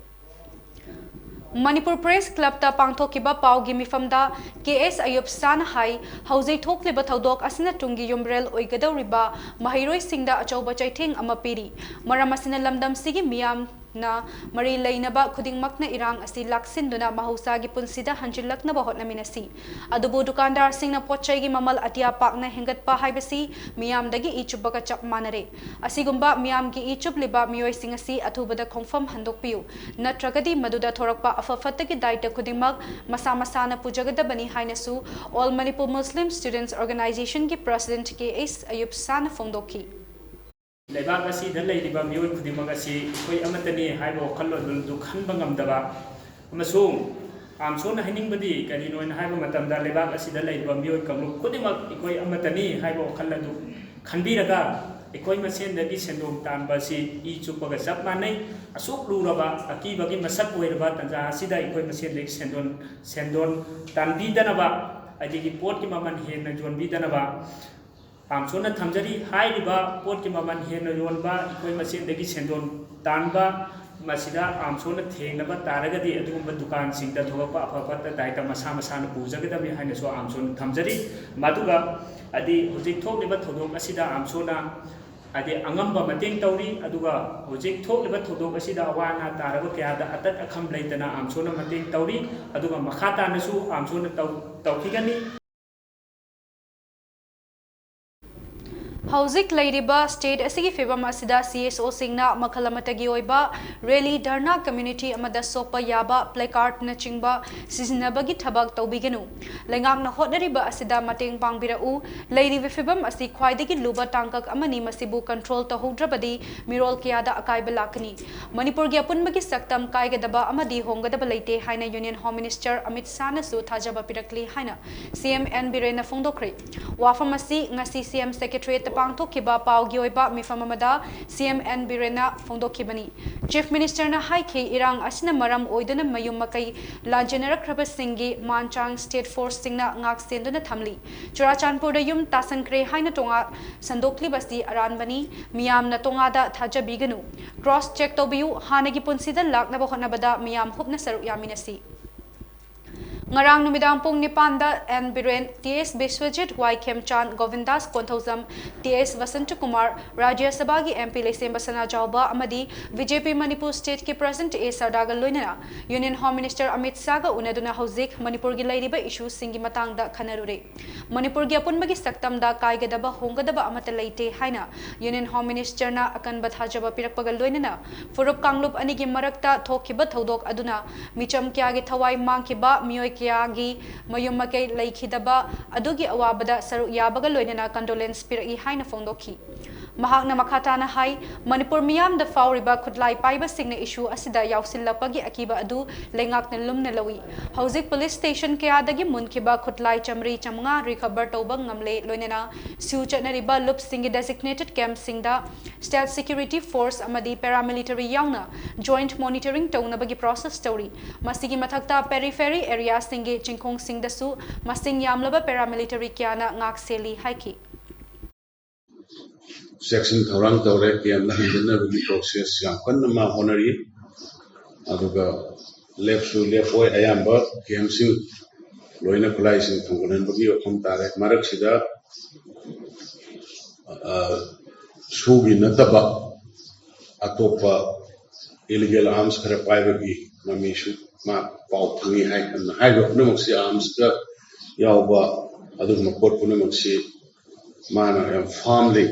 ꯃꯅꯤꯄꯨꯔ Press Clubꯇ ꯄꯥꯡꯊꯣꯛꯈꯤꯕ ꯄꯥꯎꯒꯤ ꯃꯤꯐꯝꯗ ꯀꯦ ꯑꯦꯁ ꯑꯌꯨꯕ ꯁꯥꯍꯅ ꯍꯥꯏ, ꯍꯧꯖꯤꯛ ꯊꯣꯛꯂꯤꯕ ꯊꯧꯗꯣꯛ ꯑꯁꯤꯅ ꯇꯨꯡꯒꯤ ꯌꯨꯝꯕꯔꯦꯜ ꯑꯣꯏꯒꯗꯧꯔꯤꯕ ꯃꯍꯩꯔꯣꯏꯁꯤꯡꯗ ꯑꯆꯧꯕ ꯆꯩꯊꯦꯡ ꯑꯃ ꯄꯤꯔꯤ꯫ ꯃꯔꯝ ꯑꯁꯤꯅ ꯂꯝꯗꯝꯁꯤꯒꯤ ꯃꯤꯌꯥꯝꯅ ꯃꯔꯤ ꯂꯩꯅꯕ ꯈꯨꯗꯤꯡꯃꯛꯅ ꯏꯔꯥꯡ ꯑꯁꯤ ꯂꯥꯛꯁꯤꯟꯗꯨꯅ ꯃꯍꯧꯁꯥꯒꯤ ꯄꯨꯟꯁꯤꯗ ꯍꯟꯖꯤꯜꯂꯛꯅꯕ ꯍꯣꯠꯅꯃꯤꯟꯅꯁꯤ꯫ ꯑꯗꯨꯕꯨ ꯗꯨꯀꯥꯟꯗꯥꯔꯁꯤꯡꯅ ꯄꯣꯠ ꯆꯩꯒꯤ ꯃꯃꯜ ꯑꯇꯤꯌꯥ ꯄꯥꯛꯅ ꯍꯦꯟꯒꯠꯄ ꯍꯥꯏꯕꯁꯤ ꯃꯤꯌꯥꯝꯗꯒꯤ ꯏ ꯆꯨꯞꯄꯒ ꯆꯞ ꯃꯥꯟꯅꯔꯦ꯫ ꯑꯁꯤꯒꯨꯝꯕ ꯃꯤꯌꯥꯝꯒꯤ ꯏ ꯆꯨꯞꯂꯤꯕ ꯃꯤꯑꯣꯏꯁꯤꯡ ꯑꯁꯤ ꯑꯊꯨꯕꯗ ꯈꯣꯡꯐꯝ ꯍꯟꯗꯣꯛꯄꯤꯌꯨ꯫ ꯅꯠꯇ꯭ꯔꯒꯗꯤ ꯃꯗꯨꯗ ꯊꯣꯔꯛꯄ ꯑꯐ ꯐꯠꯇꯒꯤ ꯗꯥꯏꯇ ꯈꯨꯗꯤꯡꯃꯛ ꯃꯁꯥ ꯃꯁꯥꯅ ꯄꯨꯖꯒꯗꯕꯅꯤ ꯍꯥꯏꯅꯁꯨ All Manipur Muslim Students Organizationꯒꯤ president ꯀꯦ ꯑꯦꯁ ꯑꯌꯨꯕ ꯁꯥꯍꯅ ꯐꯣꯡꯗꯣꯛꯈꯤ꯫ ꯂꯩꯕꯥꯛ ꯑꯁꯤꯗ ꯂꯩꯔꯤꯕ ꯃꯤꯑꯣꯏ ꯈꯨꯗꯤꯡꯃꯛ ꯑꯁꯤ ꯑꯩꯈꯣꯏ ꯑꯃꯠꯇꯅꯤ ꯍꯥꯏꯕ ꯋꯥꯈꯜꯂꯣꯟ ꯑꯗꯨ ꯈꯟꯕ ꯉꯝꯗꯕ ꯑꯃꯁꯨꯡ ꯑꯝꯁꯣꯅ ꯍꯥꯏꯅꯤꯡꯕꯗꯤ ꯀꯔꯤꯅꯣ ꯍꯥꯏꯅ ꯍꯥꯏꯕ ꯃꯇꯝꯗ, ꯂꯩꯕꯥꯛ ꯑꯁꯤꯗ ꯂꯩꯔꯤꯕ ꯃꯤꯑꯣꯏ ꯀꯥꯡꯂꯨꯞ ꯈꯨꯗꯤꯡꯃꯛ ꯑꯩꯈꯣꯏ ꯑꯃꯠꯇꯅꯤ ꯍꯥꯏꯕ ꯋꯥꯈꯜ ꯑꯗꯨ ꯈꯟꯕꯤꯔꯒ, ꯑꯩꯈꯣꯏ ꯃꯁꯦꯟꯗꯒꯤ ꯁꯦꯟꯗꯣꯡ ꯇꯥꯟꯕ ꯑꯁꯤ ꯏ ꯆꯨꯞꯄꯒ ꯆꯞ ꯃꯥꯟꯅꯩ꯫ ꯑꯁꯨꯛ ꯂꯨꯔꯕ ꯑꯀꯤꯕꯒꯤ ꯃꯁꯛ ꯑꯣꯏꯔꯕ ꯇꯥꯟꯖꯥ ꯑꯁꯤꯗ ꯑꯩꯈꯣꯏ ꯃꯁꯦꯟꯗꯒꯤ ꯁꯦꯟꯗꯣꯟ, ꯁꯦꯟꯗꯣꯟ ꯇꯥꯟꯕꯤꯗꯅꯕ, ꯑꯗꯒꯤ ꯄꯣꯠꯀꯤ ꯃꯃꯜ ꯍꯦꯟꯅ ꯌꯣꯟꯕꯤꯗꯅꯕ ꯑꯝꯁꯣꯅ ꯊꯝꯖꯔꯤ꯫ ꯍꯥꯏꯔꯤꯕ ꯄꯣꯠꯀꯤ ꯃꯃꯜ ꯍꯦꯟꯅ ꯌꯣꯟꯕ, ꯑꯩꯈꯣꯏ ꯃꯁꯦꯟꯗꯒꯤ ꯁꯦꯟꯗꯣꯟ ꯇꯥꯟꯕ, ꯃꯁꯤꯗ ꯑꯝꯁꯣꯅ ꯊꯦꯡꯅꯕ ꯇꯥꯔꯒꯗꯤ ꯑꯗꯨꯒꯨꯝꯕ ꯗꯨꯀꯥꯟꯁꯤꯡꯗ ꯊꯣꯛꯂꯛꯄ ꯑꯐ ꯐꯠꯇ ꯗꯥꯏꯇ ꯃꯁꯥ ꯃꯁꯥꯅ ꯄꯨꯖꯒꯗꯕꯅꯤ ꯍꯥꯏꯅꯁꯨ ꯑꯝꯁꯣꯅ ꯊꯝꯖꯔꯤ꯫ ꯃꯗꯨꯒ ꯍꯥꯏꯗꯤ ꯍꯧꯖꯤꯛ ꯊꯣꯛꯂꯤꯕ ꯊꯧꯗꯣꯛ ꯑꯁꯤꯗ ꯑꯝꯁꯣꯅ ꯍꯥꯏꯗꯤ ꯑꯉꯝꯕ ꯃꯇꯦꯡ ꯇꯧꯔꯤ, ꯑꯗꯨꯒ ꯍꯧꯖꯤꯛ ꯊꯣꯛꯂꯤꯕ ꯊꯧꯗꯣꯛ ꯑꯁꯤꯗ ꯑꯋꯥ ꯑꯅꯥ ꯇꯥꯔꯕ ꯀꯌꯥꯗ ꯑꯇꯠ ꯑꯈꯝ ꯂꯩꯇꯅ ꯑꯝꯁꯣꯅ ꯃꯇꯦꯡ ꯇꯧꯔꯤ, ꯑꯗꯨꯒ ꯃꯈꯥ ꯇꯥꯅꯁꯨ ꯑꯝꯁꯣꯅ ꯇꯧ-, ꯇꯧꯈꯤꯒꯅꯤ꯫ ꯍꯧꯖꯤꯛ ꯂꯩꯔꯤꯕ ꯁ꯭ꯇꯦꯠ ꯑꯁꯤꯒꯤ ꯐꯤꯕꯝ ꯑꯁꯤꯗ ꯁꯤ ꯑꯦꯁ ꯑꯣꯁꯤꯡꯅ ꯃꯈꯜ ꯑꯃꯠꯇꯒꯤ ꯑꯣꯏꯕ ꯔꯦꯂꯤ, ꯙꯔꯅꯥ, ꯀꯝꯃ꯭ꯌꯨꯅꯤꯇꯤ ꯑꯃꯗ ꯁꯣꯛꯄ ꯌꯥꯕ ꯄ꯭ꯂꯦꯀꯥꯔꯗꯅꯆꯤꯡꯕ ꯁꯤꯖꯤꯟꯅꯕꯒꯤ ꯊꯕꯛ ꯇꯧꯕꯤꯒꯅꯨ꯫ ꯂꯩꯉꯥꯛꯅ ꯍꯣꯠꯅꯔꯤꯕ ꯑꯁꯤꯗ ꯃꯇꯦꯡ ꯄꯥꯡꯕꯤꯔꯛꯎ꯫ ꯂꯩꯔꯤꯕ ꯐꯤꯕꯝ ꯑꯁꯤ ꯈ꯭ꯋꯥꯏꯗꯒꯤ ꯂꯨꯕ ꯇꯥꯡꯀꯛ ꯑꯃꯅꯤ꯫ ꯃꯁꯤꯕꯨ ꯀꯟꯇ꯭ꯔꯣꯜ ꯇꯧꯍꯧꯗ꯭ꯔꯕꯗꯤ ꯃꯤꯔꯣꯜ ꯀꯌꯥꯗ ꯑꯀꯥꯏꯕ ꯂꯥꯛꯀꯅꯤ꯫ ꯃꯅꯤꯄꯨꯔꯒꯤ ꯑꯄꯨꯟꯕꯒꯤ ꯁꯛꯇꯝ ꯀꯥꯏꯒꯗꯕ ꯑꯃꯗꯤ ꯍꯣꯡꯒꯗꯕ ꯂꯩꯇꯦ ꯍꯥꯏꯅ ꯌꯨꯅꯤꯌꯟ ꯍꯣꯝ ꯃꯤꯅꯤꯁꯇꯔ ꯑꯃꯤꯠ ꯁꯥꯍꯅꯁꯨ ꯊꯥꯖꯕ ꯄꯤꯔꯛꯂꯤ ꯍꯥꯏꯅ ꯁꯤ ꯑꯦꯝ ꯑꯦꯟ ꯕꯤꯔꯦꯟꯅ ꯐꯣꯡꯗꯣꯛꯈ꯭ꯔꯦ꯫ ꯋꯥꯐꯝ ꯑꯁꯤ ꯉꯁꯤ ꯁꯤ ꯑꯦꯝ ꯁꯦꯀ꯭ꯔꯦꯇꯔꯤꯌꯦꯠꯇ ꯄꯥꯡꯊꯣꯛꯈꯤꯕ ꯄꯥꯎꯒꯤ ꯑꯣꯏꯕ ꯃꯤꯐꯝ ꯑꯃꯗ ꯁꯤ ꯑꯦꯝ ꯑꯦꯟ ꯕꯤꯔꯦꯟꯅ ꯐꯣꯡꯗꯣꯛꯈꯤꯕꯅꯤ꯫ ꯆꯤꯐ ꯃꯤꯅꯤꯁꯇꯔꯅ ꯍꯥꯏꯈꯤ, ꯏꯔꯥꯡ ꯑꯁꯤꯅ ꯃꯔꯝ ꯑꯣꯏꯗꯨꯅ ꯃꯌꯨꯝ ꯃꯀꯩ ꯂꯥꯟꯖꯦꯟꯅꯔꯛꯈ꯭ꯔꯕꯁꯤꯡꯒꯤ ꯃꯥꯟꯆꯥꯡ ꯁ꯭ꯇꯦꯠ ꯐꯣꯔꯁꯁꯤꯡꯅ ꯉꯥꯛ ꯁꯦꯟꯗꯨꯅ ꯊꯝꯂꯤ꯫ ꯆꯨꯔꯥꯆꯥꯟꯄꯨꯔꯗ ꯌꯨꯝ ꯇꯥꯁꯟꯈ꯭ꯔꯦ ꯍꯥꯏꯅ ꯇꯣꯉꯥ ꯁꯟꯗꯣꯛꯂꯤꯕꯁꯤ ꯑꯔꯥꯟꯕꯅꯤ꯫ ꯃꯤꯌꯥꯝꯅ ꯇꯣꯉꯥꯗ ꯊꯥꯖꯕꯤꯒꯅꯨ꯫ ꯀ꯭ꯔꯣꯁ ꯆꯦꯛ ꯇꯧꯕꯤꯌꯨ꯫ ꯍꯥꯟꯅꯒꯤ ꯄꯨꯟꯁꯤꯗ ꯂꯥꯛꯅꯕ ꯍꯣꯠꯅꯕꯗ ꯃꯤꯌꯥꯝ ꯍꯨꯞꯅ ꯁꯔꯨꯛ ꯌꯥꯃꯤꯟꯅꯁꯤ꯫ ꯉꯔꯥꯡ ꯅꯨꯃꯤꯗꯥꯡ ꯄꯨꯡ ꯅꯤꯄꯥꯟꯗ N Biren, T S Biswajit, Y Khemchand, Govindas Konthoujam, T S Basantakumar, ꯔꯥꯖ꯭ꯌ ꯁꯚꯥꯒꯤ ꯑꯦꯝ ꯄꯤ ꯂꯩꯁꯦꯝꯕ ꯁꯅꯥꯖꯥꯎꯕ ꯑꯃꯗꯤ ꯕꯤ ꯖꯦ ꯄꯤ ꯃꯅꯤꯄꯨꯔ ꯁ꯭ꯇꯦꯠꯀꯤ ꯄ꯭ꯔꯁꯤꯗꯦꯟꯠ ꯑꯦ ꯁꯔꯗꯥꯒ ꯂꯣꯏꯅꯅ ꯌꯨꯅꯤꯌꯟ ꯍꯣꯝ ꯃꯤꯅꯤꯁꯇꯔ ꯑꯃꯤꯠ ꯁꯥꯍꯒ ꯎꯅꯗꯨꯅ ꯍꯧꯖꯤꯛ ꯃꯅꯤꯄꯨꯔꯒꯤ ꯂꯩꯔꯤꯕ ꯏꯁꯨꯁꯤꯡꯒꯤ ꯃꯇꯥꯡꯗ ꯈꯟꯅꯔꯨꯔꯦ꯫ ꯃꯅꯤꯄꯨꯔꯒꯤ ꯑꯄꯨꯟꯕꯒꯤ ꯁꯛꯇꯝꯗ ꯀꯥꯏꯒꯗꯕ ꯍꯣꯡꯒꯗꯕ ꯑꯃꯠꯇ ꯂꯩꯇꯦ ꯍꯥꯏꯅ ꯌꯨꯅꯤꯌꯟ ꯍꯣꯝ ꯃꯤꯅꯤꯁꯇꯔꯅ ꯑꯀꯟꯕ ꯊꯥꯖꯕ ꯄꯤꯔꯛꯄꯒ ꯂꯣꯏꯅꯅ ꯐꯨꯔꯨꯞ ꯀꯥꯡꯂꯨꯞ ꯑꯅꯤꯒꯤ ꯃꯔꯛꯇ ꯊꯣꯛꯈꯤꯕ ꯊꯧꯗꯣꯛ ꯑꯗꯨꯅ ꯃꯤꯆꯝ ꯀꯌꯥꯒꯤ ꯊꯋꯥꯏ ꯃꯥꯡꯈꯤꯕ, ꯃꯤꯑꯣꯏ ꯀꯌꯥꯒꯤ ꯃꯌꯨꯝ ꯃꯀꯩ ꯂꯩꯈꯤꯗꯕ ꯑꯗꯨꯒꯤ ꯑꯋꯥꯕꯗ ꯁꯔꯨꯛ ꯌꯥꯕꯒ ꯂꯣꯏꯅꯅ ꯀꯟꯗꯣꯂꯦꯟꯁ ꯄꯤꯔꯛꯏ ꯍꯥꯏꯅ ꯐꯣꯡꯗꯣꯛꯈꯤ꯫ ꯃꯍꯥꯛꯅ ꯃꯈꯥ ꯇꯥꯅ ꯍꯥꯏ, ꯃꯅꯤꯄꯨꯔ ꯃꯤꯌꯥꯝꯗ ꯐꯥꯎꯔꯤꯕ ꯈꯨꯠꯂꯥꯏ ꯄꯥꯏꯕꯁꯤꯡꯅ ꯏꯁꯨ ꯑꯁꯤꯗ ꯌꯥꯎꯁꯤꯜꯂꯛꯄꯒꯤ ꯑꯀꯤꯕ ꯑꯗꯨ ꯂꯩꯉꯥꯛꯅ ꯂꯨꯝꯅ ꯂꯧꯏ꯫ ꯍꯧꯖꯤꯛ ꯄꯨꯂꯤꯁ ꯁ꯭ꯇꯦꯁꯟ ꯀꯌꯥꯗꯒꯤ ꯃꯨꯟꯈꯤꯕ ꯈꯨꯠꯂꯥꯏ ꯆꯥꯃꯔꯤ ꯆꯥꯃꯉꯥ ꯔꯤꯀꯚꯔ ꯇꯧꯕ ꯉꯝꯂꯦ, ꯂꯣꯏꯅꯅ ꯁꯤꯎ ꯆꯠꯅꯔꯤꯕ ꯂꯨꯞꯁꯤꯡꯒꯤ ꯗꯦꯖꯤꯒꯅꯦꯇꯦꯗ ꯀꯦꯝꯞꯁꯤꯡꯗ ꯁ꯭ꯇꯦꯠ ꯁꯦꯀ꯭ꯌꯨꯔꯤꯇꯤ ꯐꯣꯔꯁ ꯑꯃꯗꯤ ꯄꯦꯔꯥꯃꯤꯂꯤꯇꯔꯤ ꯌꯥꯎꯅ ꯖꯣꯏꯟꯠ ꯃꯣꯅꯤꯇꯔꯤꯡ ꯇꯧꯅꯕꯒꯤ ꯄ꯭ꯔꯣꯁꯦꯁ ꯇꯧꯔꯤ꯫ ꯃꯁꯤꯒꯤ ꯃꯊꯛꯇ ꯄꯦꯔꯤꯐꯦꯔꯤ ꯑꯦꯔꯤꯌꯥꯁꯤꯡꯒꯤ ꯆꯤꯡꯈꯣꯡꯁꯤꯡꯗꯁꯨ ꯃꯁꯤꯡ ꯌꯥꯝꯂꯕ ꯄꯦꯔꯥꯃꯤꯂꯤꯇꯔꯤ ꯀꯌꯥꯅ ꯉꯥꯛ ꯁꯦꯜꯂꯤ ꯍꯥꯏꯈꯤ꯫ ꯆꯦꯛꯁꯤꯟ ꯊꯧꯔꯥꯡ ꯇꯧꯔꯦ꯫ ꯀꯦꯝꯗ ꯍꯟꯖꯤꯟꯅꯕꯒꯤ ꯄ꯭ꯔꯣꯁꯦꯁ ꯌꯥꯝ ꯀꯟꯅ ꯃꯥ ꯍꯣꯠꯅꯔꯤ꯫ ꯑꯗꯨꯒ ꯂꯦꯞꯁꯨ ꯂꯦꯞꯄꯣꯏ, ꯑꯌꯥꯝꯕ ꯀꯦꯝꯁꯤꯡ ꯂꯣꯏꯅ ꯈꯨꯠꯂꯥꯏꯁꯤꯡ ꯊꯣꯡꯒꯠꯍꯟꯕꯒꯤ ꯋꯥꯐꯝ ꯇꯥꯔꯦ꯫ ꯃꯔꯛꯁꯤꯗ, ꯑ, ꯁꯨꯒꯤ ꯅꯠꯇꯕ ꯑꯇꯣꯞꯄ ꯏꯂꯤꯒꯦꯜ ꯑꯥꯔꯝꯁ ꯈꯔ ꯄꯥꯏꯕꯒꯤ ꯃꯃꯤꯁꯨ ꯃꯥ ꯄꯥꯎ ꯐꯪꯉꯤ ꯍꯥꯏ꯫ ꯑꯗꯨꯅ ꯍꯥꯏꯔꯤꯕ ꯄꯨꯝꯅꯃꯛꯁꯤ, ꯑꯥꯔꯝꯁꯇ ꯌꯥꯎꯕ ꯑꯗꯨꯒꯨꯝꯕ ꯄꯣꯠ ꯄꯨꯝꯅꯃꯛꯁꯤ ꯃꯥꯅ ꯌꯥꯝ firmly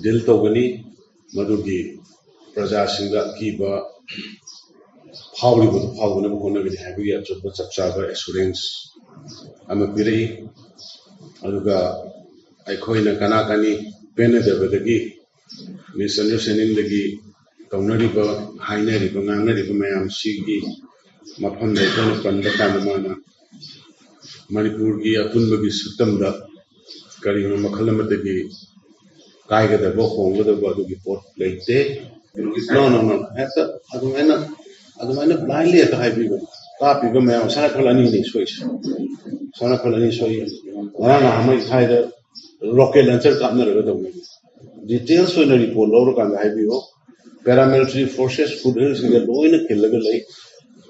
deal ꯇꯧꯒꯅꯤ꯫ ꯃꯗꯨꯒꯤ ꯄ꯭ꯔꯖꯥꯁꯤꯡꯗ ꯑꯀꯤꯕ ꯐꯥꯎꯔꯤꯕꯗꯨ ꯐꯥꯎꯗꯅꯕ ꯍꯣꯠꯅꯒꯅꯤ ꯍꯥꯏꯕꯒꯤ ꯑꯆꯨꯝꯕ ꯆꯞ ꯆꯥꯕ assurance ꯑꯃ ꯄꯤꯔꯛꯏ꯫ ꯑꯗꯨꯒ ꯑꯩꯈꯣꯏꯅ ꯀꯅꯥ ꯀꯅꯤ ꯄꯦꯟꯅꯗꯕꯗꯒꯤ, misunderstandingꯗꯒꯤ ꯇꯧꯅꯔꯤꯕ, ꯍꯥꯏꯅꯔꯤꯕ, ꯉꯥꯡꯅꯔꯤꯕ ꯃꯌꯥꯝꯁꯤꯒꯤ ꯃꯐꯝꯗ ꯑꯩꯈꯣꯏꯅ ꯄꯟꯕ ꯀꯥꯟꯗ ꯃꯥꯅ ꯃꯅꯤꯄꯨꯔꯒꯤ ꯑꯄꯨꯟꯕꯒꯤ ꯁꯛꯇꯝꯗ ꯀꯔꯤꯒꯨꯝꯕ ꯃꯈꯜ ꯑꯃꯠꯇꯒꯤ ꯀꯥꯏꯒꯗꯕ, ꯍꯣꯡꯒꯗꯕ ꯑꯗꯨꯒꯤ ꯄꯣꯠ ꯂꯩꯇꯦ꯫ No, no, no, ꯍꯦꯛꯇ ꯑꯗꯨꯃꯥꯏꯅ, ꯑꯗꯨꯃꯥꯏꯅ blindly ꯍꯦꯛꯇ ꯍꯥꯏꯕꯤꯕ, ꯀꯥꯞꯄꯤꯕ ꯃꯌꯥꯝ ꯁꯅꯥꯈꯜ ꯑꯅꯤꯅꯤ ꯁꯣꯏꯁꯦ꯫ ꯁꯅꯥꯈꯜ ꯑꯅꯤ ꯁꯣꯏ꯫ ꯉꯔꯥꯡ ꯅꯍꯥꯟꯃꯩ ꯍꯥꯏꯗ rocket launcher ꯀꯥꯞꯅꯔꯒ ꯇꯧꯅꯩ꯫ Details ꯑꯣꯏꯅ report ꯂꯧꯔꯀꯥꯟꯗ ꯍꯥꯏꯕꯤꯌꯣ꯫ Paramilitary forces foothillsꯁꯤꯡꯗ ꯂꯣꯏꯅ ꯈꯤꯜꯂꯒ ꯂꯩ,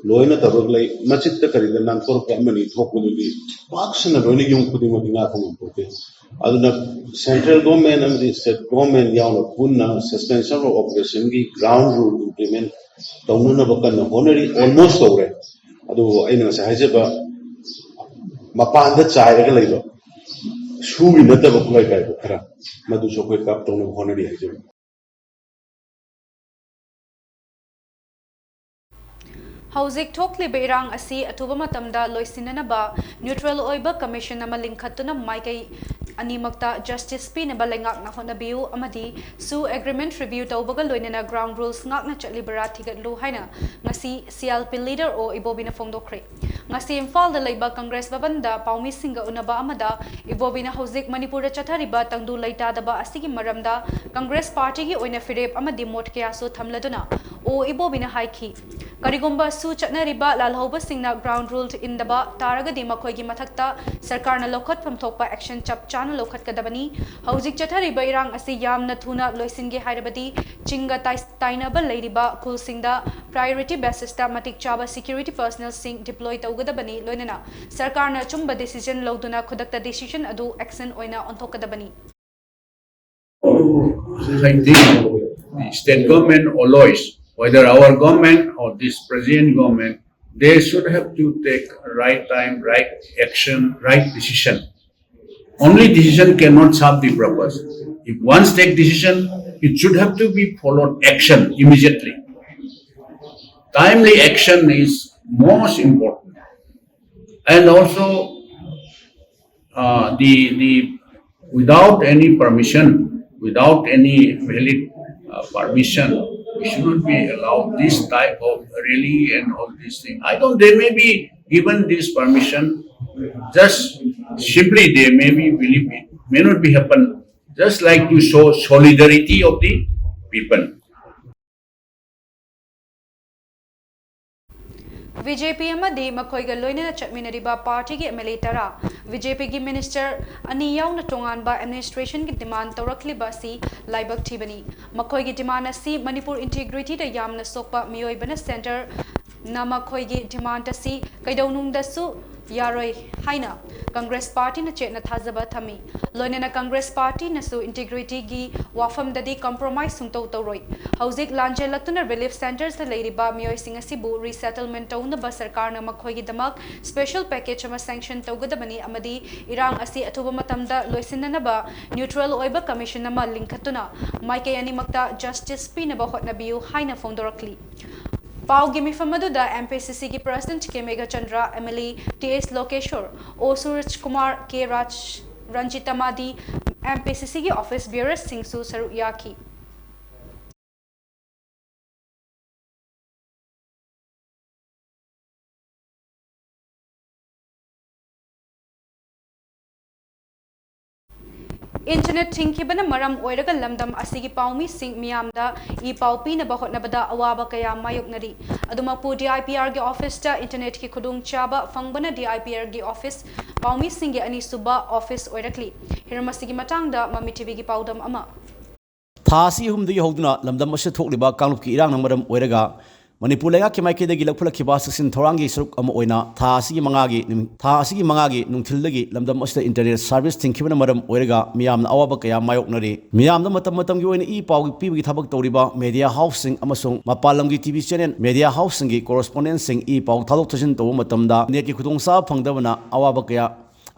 ꯂꯣꯏꯅ ꯇꯧꯔꯒ ꯂꯩ꯫ ꯃꯆꯤꯠꯇ ꯀꯔꯤꯗ ꯅꯥꯟꯊꯣꯔꯛꯄ ꯑꯃꯅꯤ ꯊꯣꯛꯄꯗꯨꯗꯤ ꯄꯥꯛ ꯁꯟꯅ ꯂꯣꯏꯅ ꯌꯨꯝ ꯈꯨꯗꯤꯡꯃꯛꯇꯤ ꯉꯥꯛꯄ ꯉꯝꯄꯣꯠꯇꯦ꯫ ꯑꯗꯨꯅ central government ꯑꯃꯗꯤ state government ꯌꯥꯎꯅ ꯄꯨꯟꯅ suspension of operationꯒꯤ ground rule implement ꯇꯧꯅꯅꯕ ꯀꯟꯅ ꯍꯣꯠꯅꯔꯤ꯫ Almost ꯇꯧꯔꯦ꯫ ꯑꯗꯨꯕꯨ ꯑꯩꯅ ꯉꯁꯥꯏ ꯍꯥꯏꯖꯕ ꯃꯄꯥꯟꯗ ꯆꯥꯏꯔꯒ ꯂꯩꯕ ꯁꯨꯒꯤ ꯅꯠꯇꯕ ꯈꯨꯠꯂꯥꯏ ꯀꯥꯏꯕ ꯈꯔ, ꯃꯗꯨꯁꯨ ꯑꯩꯈꯣꯏ ꯀꯥꯞ ꯇꯧꯅꯕ ꯍꯣꯠꯅꯔꯤ ꯍꯥꯏꯖꯕ꯫ ꯍꯧꯖꯤꯛ ꯊꯣꯛꯂꯤꯕ ꯏꯔꯥꯡ ꯑꯁꯤ ꯑꯊꯨꯕ ꯃꯇꯝꯗ ꯂꯣꯏꯁꯤꯟꯅꯅꯕ neutral ꯑꯣꯏꯕ commission ꯑꯃ ꯂꯤꯡꯈꯠꯇꯨꯅ ꯃꯥꯏꯀꯩ ꯑꯅꯤꯃꯛꯇ justice ꯄꯤꯅꯕ ꯂꯩꯉꯥꯛꯅ ꯍꯣꯠꯅꯕꯤꯌꯨ ꯑꯃꯗꯤ ꯁꯨ agreement review ꯇꯧꯕꯒ ꯂꯣꯏꯅꯅ ground rules ꯉꯥꯛꯅ ꯆꯠꯂꯤꯕꯔꯥ ꯊꯤꯒꯠꯂꯨ ꯍꯥꯏꯅ ꯉꯁꯤ CLP leader ꯑꯣ ꯏꯕꯣꯕꯤꯅ ꯐꯣꯡꯗꯣꯛꯈ꯭ꯔꯦ꯫ ꯉꯁꯤ ꯏꯝꯐꯥꯜꯗ ꯂꯩꯕ Congress ꯚꯕꯟꯗ ꯄꯥꯎꯃꯤꯁꯤꯡꯒ ꯎꯅꯕ ꯑꯃꯗ ꯏꯕꯣꯕꯤꯅ ꯍꯧꯖꯤꯛ ꯃꯅꯤꯄꯨꯔꯗ ꯆꯠꯊꯔꯤꯕ ꯇꯪꯗꯨ ꯂꯩꯇꯥꯗꯕ ꯑꯁꯤꯒꯤ ꯃꯔꯝꯗ Congress partyꯒꯤ ꯑꯣꯏꯅ ꯐꯤꯔꯦꯞ ꯑꯃꯗꯤ ꯃꯣꯠ ꯀꯌꯥꯁꯨ ꯊꯝꯂꯗꯨꯅ ꯑꯣ ꯏꯕꯣꯕꯤꯅ ꯍꯥꯏꯈꯤ, ꯀꯔꯤꯒꯨꯝꯕ ꯁꯨ ꯆꯠꯅꯔꯤꯕ ꯂꯥꯜꯍꯧꯕꯁꯤꯡꯅ ground rule ꯏꯟꯗꯕ ꯇꯥꯔꯒꯗꯤ ꯃꯈꯣꯏꯒꯤ ꯃꯊꯛꯇ ꯁꯔꯀꯥꯔꯅ ꯂꯧꯈꯠꯐꯝ ꯊꯣꯛꯄ action ꯆꯞ ꯆꯥꯅ ꯂꯧꯈꯠꯀꯗꯕꯅꯤ꯫ ꯍꯧꯖꯤꯛ ꯆꯠꯊꯔꯤꯕ ꯏꯔꯥꯡ ꯑꯁꯤ ꯌꯥꯝꯅ ꯊꯨꯅ ꯂꯣꯏꯁꯤꯟꯒꯦ ꯍꯥꯏꯔꯕꯗꯤ ꯆꯤꯡꯒ ꯇꯥꯏ-, ꯇꯥꯏꯅꯕ ꯂꯩꯔꯤꯕ ꯈꯨꯜꯁꯤꯡꯗ priority basisꯇ ꯃꯇꯤꯛ ꯆꯥꯕ security personnelꯁꯤꯡ deploy ꯇꯧꯒꯗꯕꯅꯤ, ꯂꯣꯏꯅꯅ ꯁꯔꯀꯥꯔꯅ ꯑꯆꯨꯝꯕ decision ꯂꯧꯗꯨꯅ ꯈꯨꯗꯛꯇ decision ꯑꯗꯨ action ꯑꯣꯏꯅ ꯑꯣꯟꯊꯣꯛꯀꯗꯕꯅꯤ꯫ I think the state government always, whether our government or this present government, they should have to take right time, right action, right decision. Only decision cannot serve the purpose. If once take decision, it should have to be followed action immediately. Timely action is most important. And also, uh, the, the, without any permission, without any valid uh, permission, we should not be allowed this type of rally and all these things. I don't, they may be given this permission, just simply they may be believe it may not be happen, just like to show solidarity of the people. B J P ꯑꯃꯗꯤ ꯃꯈꯣꯏꯒ ꯂꯣꯏꯅꯅ ꯆꯠꯃꯤꯟꯅꯔꯤꯕ ꯄꯥꯔꯇꯤꯒꯤ M L ꯑꯦ ꯇꯔꯥ, B J ꯄꯤꯒꯤ minister ꯑꯅꯤ ꯌꯥꯎꯅ ꯇꯣꯉꯥꯟꯕ ꯑꯦꯗꯃꯤꯅꯤꯁꯇ꯭ꯔꯦꯁꯟꯒꯤ ꯗꯤꯃꯥꯟ ꯇꯧꯔꯛꯂꯤꯕ ꯑꯁꯤ ꯂꯥꯏꯕꯛ ꯊꯤꯕꯅꯤ꯫ ꯃꯈꯣꯏꯒꯤ ꯗꯤꯃꯥꯟ ꯑꯁꯤ ꯃꯅꯤꯄꯨꯔ ꯏꯟꯇꯤꯒ꯭ꯔꯤꯇꯤꯗ ꯌꯥꯝꯅ ꯁꯣꯛꯄ ꯃꯤꯑꯣꯏꯕꯅ ꯁꯦꯟꯇꯔꯅ ꯃꯈꯣꯏꯒꯤ ꯗꯤꯃꯥꯟ ꯑꯁꯤ ꯀꯩꯗꯧꯅꯨꯡꯗꯁꯨ ꯌꯥꯔꯣꯏ ꯍꯥꯏꯅ ꯀꯪꯒ꯭ꯔꯦꯁ ꯄꯥꯔꯇꯤꯅ ꯆꯦꯠꯅ ꯊꯥꯖꯕ ꯊꯝꯃꯤ꯫ ꯂꯣꯏꯅꯅ ꯀꯪꯒ꯭ꯔꯦꯁ ꯄꯥꯔꯇꯤꯅꯁꯨ ꯏꯟꯇꯤꯒ꯭ꯔꯤꯇꯤꯒꯤ ꯋꯥꯐꯝꯗꯗꯤ ꯀꯝꯄ꯭ꯔꯣꯃꯥꯏꯁ ꯁꯨꯡꯇꯧ ꯇꯧꯔꯣꯏ꯫ ꯍꯧꯖꯤꯛ ꯂꯥꯟꯖꯦꯜꯂꯛꯇꯨꯅ ꯔꯤꯂꯤꯐ ꯁꯦꯟꯇꯔꯁꯇ ꯂꯩꯔꯤꯕ ꯃꯤꯑꯣꯏꯁꯤꯡ ꯑꯁꯤꯕꯨ ꯔꯤꯁꯦꯇꯜꯃꯦꯟ ꯇꯧꯅꯕ ꯁꯔꯀꯥꯔꯅ ꯃꯈꯣꯏꯒꯤꯗꯃꯛ ꯁ꯭ꯄꯦꯁꯦꯜ ꯄꯦꯀꯦꯖ ꯑꯃ ꯁꯦꯡꯁꯟ ꯇꯧꯒꯗꯕꯅꯤ ꯑꯃꯗꯤ ꯏꯔꯥꯡ ꯑꯁꯤ ꯑꯊꯨꯕ ꯃꯇꯝꯗ ꯂꯣꯏꯁꯤꯟꯅꯅꯕ ꯅ꯭ꯌꯨꯇ꯭ꯔꯦꯜ ꯑꯣꯏꯕ ꯀꯃꯤꯁꯟ ꯑꯃ ꯂꯤꯡꯈꯠꯇꯨꯅ ꯃꯥꯏꯀꯩ ꯑꯅꯤꯃꯛꯇ ꯖꯁꯇꯤꯁ ꯄꯤꯅꯕ ꯍꯣꯠꯅꯕꯤꯌꯨ ꯍꯥꯏꯅ ꯐꯣꯡꯗꯣꯔꯛꯂꯤ꯫ ꯄꯥꯎꯒꯤ ꯃꯤꯐꯝ ꯑꯗꯨꯗ ꯑꯦꯝ ꯄꯤ ꯁꯤ ꯁꯤꯒꯤ president K Meghachandra, M L A T S Lokeshwar, O Suraj Kumar, ꯀꯦ ꯔꯥꯖ ꯔꯟꯖꯤꯇꯥ ꯃꯥꯗꯤ, ꯑꯦꯝ ꯄꯤ ꯁꯤ ꯁꯤꯒꯤ ꯑꯣꯐꯤꯁ ꯕꯤꯌꯔꯔꯁꯤꯡꯁꯨ ꯁꯔꯨꯛ ꯌꯥꯈꯤ꯫ ꯏꯟꯇꯔꯅꯦꯠ ꯊꯤꯡꯈꯤꯕꯅ ꯃꯔꯝ ꯑꯣꯏꯔꯒ ꯂꯝꯗꯝ ꯑꯁꯤꯒꯤ ꯄꯥꯎꯃꯤꯁꯤꯡ ꯃꯤꯌꯥꯝꯗ ꯏ ꯄꯥꯎ ꯄꯤꯅꯕ ꯍꯣꯠꯅꯕꯗ ꯑꯋꯥꯕ ꯀꯌꯥ ꯃꯥꯌꯣꯛꯅꯔꯤ꯫ ꯑꯗꯨꯃꯛꯄꯨ, ꯗꯤ ꯑꯥꯏ ꯄꯤ ꯑꯥꯔꯒꯤ ꯑꯣꯐꯤꯁꯇ ꯏꯟꯇꯔꯅꯦꯠꯀꯤ ꯈꯨꯗꯣꯡꯆꯥꯕ ꯐꯪꯕꯅ ꯗꯤ ꯑꯥꯏ ꯄꯤ ꯑꯥꯔꯒꯤ ꯑꯣꯐꯤꯁ ꯄꯥꯎꯃꯤꯁꯤꯡꯒꯤ ꯑꯅꯤꯁꯨꯕ ꯑꯣꯐꯤꯁ ꯑꯣꯏꯔꯛꯂꯤ꯫ ꯍꯤꯔꯝ ꯑꯁꯤꯒꯤ ꯃꯇꯥꯡꯗ ꯃꯃꯤ ꯇꯤ ꯚꯤꯒꯤ ꯄꯥꯎꯗꯝ ꯑꯃ꯫ ꯊꯥ ꯑꯁꯤ ꯑꯍꯨꯝꯗꯒꯤ ꯍꯧꯗꯨꯅ ꯂꯝꯗꯝ ꯑꯁꯤꯗ ꯊꯣꯛꯂꯤꯕ ꯀꯥꯡꯂꯨꯞꯀꯤ ꯏꯔꯥꯡꯅ ꯃꯔꯝ ꯑꯣꯏꯔꯒ ꯃꯅꯤꯄꯨꯔ ꯂꯩꯉꯥꯛꯀꯤ ꯃꯥꯏꯀꯩꯗꯒꯤ ꯂꯧꯈꯠꯂꯛꯈꯤꯕ ꯆꯦꯛꯁꯤꯟ ꯊꯧꯔꯥꯡꯒꯤ ꯁꯔꯨꯛ ꯑꯃ ꯑꯣꯏꯅ ꯊꯥ ꯑꯁꯤꯒꯤ ꯃꯉꯥꯒꯤ ꯅꯨꯃꯤ-, ꯊꯥ ꯑꯁꯤꯒꯤ ꯃꯉꯥꯒꯤ ꯅꯨꯡꯊꯤꯜꯗꯒꯤ ꯂꯝꯗꯝ ꯑꯁꯤꯗ ꯏꯟꯇꯔꯅꯦꯠ ꯁꯥꯔꯚꯤꯁ ꯊꯤꯡꯈꯤꯕꯅ ꯃꯔꯝ ꯑꯣꯏꯔꯒ ꯃꯤꯌꯥꯝꯅ ꯑꯋꯥꯕ ꯀꯌꯥ ꯃꯥꯌꯣꯛꯅꯔꯤ꯫ ꯃꯤꯌꯥꯝꯗ ꯃꯇꯝ ꯃꯇꯝꯒꯤ ꯑꯣꯏꯅ ꯏ ꯄꯥꯎ ꯄꯤꯕꯒꯤ ꯊꯕꯛ ꯇꯧꯔꯤꯕ ꯃꯦꯗꯤꯌꯥ ꯍꯥꯎꯁꯁꯤꯡ ꯑꯃꯁꯨꯡ ꯃꯄꯥꯟ ꯂꯝꯒꯤ T V channel media ꯍꯥꯎꯁꯁꯤꯡꯒꯤ ꯀꯣꯔꯦꯁꯄꯣꯟꯗꯦꯟꯠꯁꯤꯡ E ꯄꯥꯎ ꯊꯥꯗꯣꯛ ꯊꯥꯖꯤꯟ ꯇꯧꯕ ꯃꯇꯝꯗ ꯅꯦꯠꯀꯤ ꯈꯨꯗꯣꯡꯆꯥꯕ ꯐꯪꯗꯕꯅ ꯑꯋꯥꯕ ꯀꯌꯥ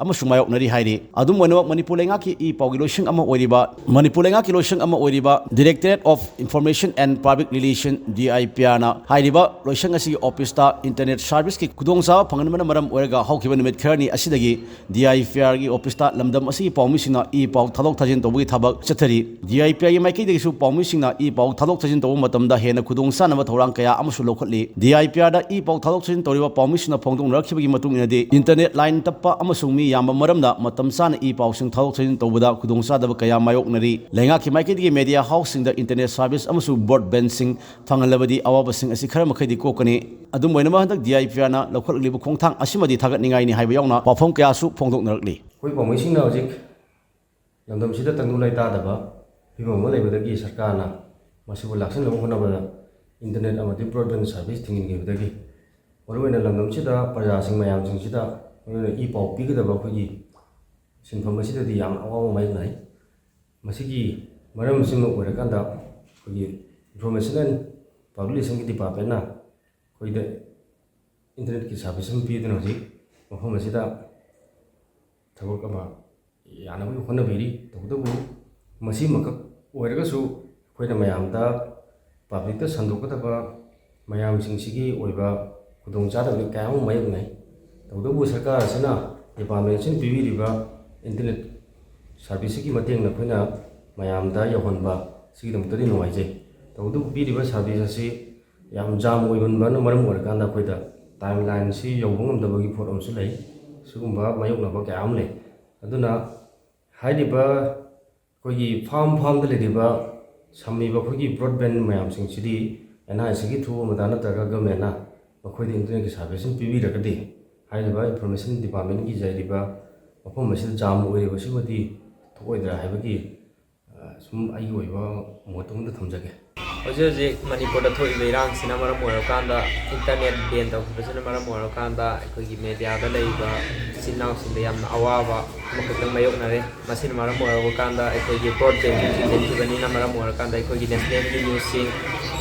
ꯑꯃꯁꯨ ꯃꯥꯌꯣꯛꯅꯔꯤ ꯍꯥꯏꯔꯤ꯫ ꯑꯗꯨꯝ ꯑꯣꯏꯅꯃꯛ, ꯃꯅꯤꯄꯨꯔ ꯂꯩꯉꯥꯛꯀꯤ ꯏ ꯄꯥꯎꯒꯤ ꯂꯣꯏꯁꯪ ꯑꯃ ꯑꯣꯏꯔꯤꯕ, ꯃꯅꯤꯄꯨꯔ ꯂꯩꯉꯥꯛꯀꯤ ꯂꯣꯏꯁꯪ ꯑꯃ ꯑꯣꯏꯔꯤꯕ Directorate of Information and Public Relation, D I P R ꯅ ꯍꯥꯏꯔꯤꯕ ꯂꯣꯏꯁꯪ ꯑꯁꯤꯒꯤ ꯑꯣꯐꯤꯁꯇ internet service ꯀꯤ ꯈꯨꯗꯣꯡꯆꯥꯕ ꯐꯪꯍꯟꯕꯅ ꯃꯔꯝ ꯑꯣꯏꯔꯒ ꯍꯧꯈꯤꯕ ꯅꯨꯃꯤꯠ ꯈꯔꯅꯤ ꯑꯁꯤꯗꯒꯤ D I P R ꯒꯤ ꯑꯣꯐꯤꯁꯇ ꯂꯝꯗꯝ ꯑꯁꯤꯒꯤ ꯄꯥꯎꯃꯤꯁꯤꯡꯅ ꯏ ꯄꯥꯎ ꯊꯥꯗꯣꯛ ꯊꯥꯖꯤꯟ ꯇꯧꯕꯒꯤ ꯊꯕꯛ ꯆꯠꯊꯔꯤ꯫ D I P R ꯒꯤ ꯃꯥꯏꯀꯩꯗꯒꯤꯁꯨ ꯄꯥꯎꯃꯤꯁꯤꯡꯅ ꯏ ꯄꯥꯎ ꯊꯥꯗꯣꯛ ꯊꯥꯖꯤꯟ ꯇꯧꯕ ꯃꯇꯝꯗ ꯍꯦꯟꯅ ꯈꯨꯗꯣꯡꯆꯥꯅꯕ ꯊꯧꯔꯥꯡ ꯀꯌꯥ ꯑꯃꯁꯨ ꯂꯧꯈꯠꯂꯤ꯫ D I P R the E ꯄꯥꯎ ꯊꯥꯗꯣꯛ ꯊꯥꯖꯤꯟ ꯇꯧꯔꯤꯕ ꯄꯥꯎꯃꯤꯁꯤꯡꯅ ꯐꯣꯡꯗꯣꯛꯅꯔꯛꯈꯤꯕꯒꯤ ꯃꯇꯨꯡ ꯏꯟꯅꯗꯤ, internet line ꯇꯞꯄ ꯑꯃꯁꯨꯡ ꯃꯤ ꯌꯥꯝꯕ ꯃꯔꯝꯅ ꯃꯇꯝ ꯆꯥꯅ ꯏ ꯄꯥꯎꯁꯤꯡ ꯊꯥꯗꯣꯛ ꯊꯥꯖꯤꯟ ꯇꯧꯕꯗ ꯈꯨꯗꯣꯡꯆꯥꯗꯕ ꯀꯌꯥ ꯃꯥꯌꯣꯛꯅꯔꯤ꯫ ꯂꯩꯉꯥꯛꯀꯤ ꯃꯥꯏꯀꯩꯗꯒꯤ media house ꯁꯤꯡꯗ internet service ꯑꯃꯁꯨꯡ broadband ꯁꯤꯡ ꯐꯪꯍꯜꯂꯕꯗꯤ ꯑꯋꯥꯕꯁꯤꯡ ꯑꯁꯤ ꯈꯔ ꯃꯈꯩꯗꯤ ꯀꯣꯛꯀꯅꯤ꯫ ꯑꯗꯨꯝ ꯑꯣꯏꯅꯃꯛ, ꯍꯟꯗꯛ D I P R ꯅ ꯂꯧꯈꯠꯂꯛꯂꯤꯕ ꯈꯣꯡꯊꯥꯡ ꯑꯁꯤꯃꯗꯤ ꯊꯥꯒꯠꯅꯤꯡꯉꯥꯏꯅꯤ ꯍꯥꯏꯕ ꯌꯥꯎꯅ ꯋꯥꯐꯝ ꯀꯌꯥꯁꯨ ꯐꯣꯡꯗꯣꯛꯅꯔꯛꯂꯤ꯫ ꯑꯩꯈꯣꯏ ꯄꯥꯎꯃꯤꯁꯤꯡꯅ ꯍꯧꯖꯤꯛ ꯂꯝꯗꯝꯁꯤꯗ ꯇꯪꯗꯨ ꯂꯩꯇꯥꯗꯕ ꯐꯤꯕꯝ ꯑꯃ ꯂꯩꯕꯗꯒꯤ ꯁꯔꯀꯥꯔꯅ ꯃꯁꯤꯕꯨ ꯂꯥꯛꯁꯤꯟꯅꯕ ꯍꯣꯠꯅꯕꯗ internet ꯑꯃꯗꯤ broadband service ꯊꯤꯡꯖꯤꯟꯈꯤꯕꯗꯒꯤ ꯃꯔꯨꯑꯣꯏꯅ ꯂꯝꯗꯝꯁꯤꯗ ꯄ꯭ꯔꯖꯥꯁꯤꯡ ꯃꯌꯥꯝꯁꯤꯡꯁꯤꯗ ꯃꯔꯨꯑꯣꯏꯅ ꯏ ꯄꯥꯎ ꯄꯤꯒꯗꯕ ꯑꯩꯈꯣꯏꯒꯤ ꯁꯤꯟꯐꯝ ꯑꯁꯤꯗꯗꯤ ꯌꯥꯝꯅ ꯑꯋꯥꯕ ꯃꯥꯌꯣꯛꯅꯩ꯫ ꯃꯁꯤꯒꯤ ꯃꯔꯝ ꯑꯁꯤꯃ ꯑꯣꯏꯔꯀꯥꯟꯗ ꯑꯩꯈꯣꯏꯒꯤ Information and Public Relation ꯒꯤ department ꯅ ꯑꯩꯈꯣꯏꯗ internet ꯀꯤ service ꯑꯃ ꯄꯤꯗꯨꯅ ꯍꯧꯖꯤꯛ ꯃꯐꯝ ꯑꯁꯤꯗ ꯊꯕꯛ ꯑꯃ ꯌꯥꯅꯕꯒꯤ ꯍꯣꯠꯅꯕꯤꯔꯤ꯫ ꯇꯧꯕꯇꯕꯨ ꯃꯁꯤꯃꯈꯛ ꯑꯣꯏꯔꯒꯁꯨ ꯑꯩꯈꯣꯏꯅ ꯃꯌꯥꯝꯗ public ꯇ ꯁꯟꯗꯣꯛꯀꯗꯕ ꯃꯌꯥꯝꯁꯤꯡꯁꯤꯒꯤ ꯑꯣꯏꯕ ꯈꯨꯗꯣꯡꯆꯥꯗꯕ ꯀꯌꯥ ꯑꯃ ꯃꯥꯌꯣꯛꯅꯩ꯫ ꯇꯧꯕꯇꯕꯨ ꯁꯔꯀꯥꯔ ꯑꯁꯤꯅ department ꯑꯁꯤꯅ ꯄꯤꯕꯤꯔꯤꯕ internet service ꯁꯤꯒꯤ ꯃꯇꯦꯡꯅ ꯑꯩꯈꯣꯏꯅ ꯃꯌꯥꯝꯗ ꯌꯧꯍꯟꯕ ꯁꯤꯒꯤꯗꯃꯛꯇꯗꯤ ꯅꯨꯡꯉꯥꯏꯖꯩ꯫ ꯇꯧꯕꯇꯕꯨ ꯄꯤꯔꯤꯕ service ꯑꯁꯤ ꯌꯥꯝ jam ꯑꯣꯏꯃꯟꯕꯅ ꯃꯔꯝ ꯑꯣꯏꯔꯀꯥꯟꯗ ꯑꯩꯈꯣꯏꯗ timeline ꯁꯤ ꯌꯧꯕ ꯉꯝꯗꯕꯒꯤ ꯄꯣꯠ ꯑꯃꯁꯨ ꯂꯩ꯫ ꯁꯤꯒꯨꯝꯕ ꯃꯥꯌꯣꯛꯅꯕ ꯀꯌꯥ ꯑꯃ ꯂꯩ꯫ ꯑꯗꯨꯅ ꯍꯥꯏꯔꯤꯕ ꯑꯩꯈꯣꯏꯒꯤ farm farm ꯗ ꯂꯩꯔꯤꯕ, ꯁꯝꯃꯤꯕ ꯑꯩꯈꯣꯏꯒꯤ broadband ꯃꯌꯥꯝꯁꯤꯡꯁꯤꯗꯤ N I C ꯒꯤ through ꯑꯃꯗ ꯅꯠꯇ꯭ꯔꯒ government ꯅ ꯃꯈꯣꯏꯗ internet ꯀꯤ service ꯑꯃ ꯄꯤꯕꯤꯔꯒꯗꯤ ꯍꯥꯏꯔꯤꯕ Information Department ꯀꯤ ꯂꯩꯔꯤꯕ ꯃꯐꯝ ꯑꯁꯤꯗ jam ꯑꯣꯏꯔꯤꯕ ꯁꯤꯃꯗꯤ ꯊꯣꯛꯑꯣꯏꯗ꯭ꯔꯥ ꯍꯥꯏꯕꯒꯤ ꯑ, ꯁꯨꯝ ꯑꯩꯒꯤ ꯑꯣꯏꯕ ꯃꯣꯠ ꯑꯃꯗ ꯊꯝꯖꯒꯦ꯫ ꯍꯧꯖꯤꯛ ꯍꯧꯖꯤꯛ ꯃꯅꯤꯄꯨꯔꯗ ꯊꯣꯛꯏꯕ ꯏꯔꯥꯡꯁꯤꯅ ꯃꯔꯝ ꯑꯣꯏꯔꯀꯥꯟꯗ, internet ban ꯇꯧꯈꯤꯕꯁꯤꯅ ꯃꯔꯝ ꯑꯣꯏꯔꯀꯥꯟꯗ ꯑꯩꯈꯣꯏꯒꯤ media ꯗ ꯂꯩꯔꯤꯕ ꯏꯆꯤꯟ ꯏꯅꯥꯎꯁꯤꯡꯗ ꯌꯥꯝꯅ ꯑꯋꯥꯕ ꯑꯃꯈꯛꯇꯪ ꯃꯥꯌꯣꯛꯅꯔꯦ꯫ ꯃꯁꯤꯅ ꯃꯔꯝ ꯑꯣꯏꯔꯀꯥꯟꯗ ꯑꯩꯈꯣꯏꯒꯤ broadband ꯁꯨ ꯊꯤꯡꯖꯤꯟꯈꯤꯕꯅꯤꯅ ꯃꯔꯝ ꯑꯣꯏꯔꯀꯥꯟꯗ ꯑꯩꯈꯣꯏꯒꯤ national ꯒꯤ news ꯁꯤꯡ,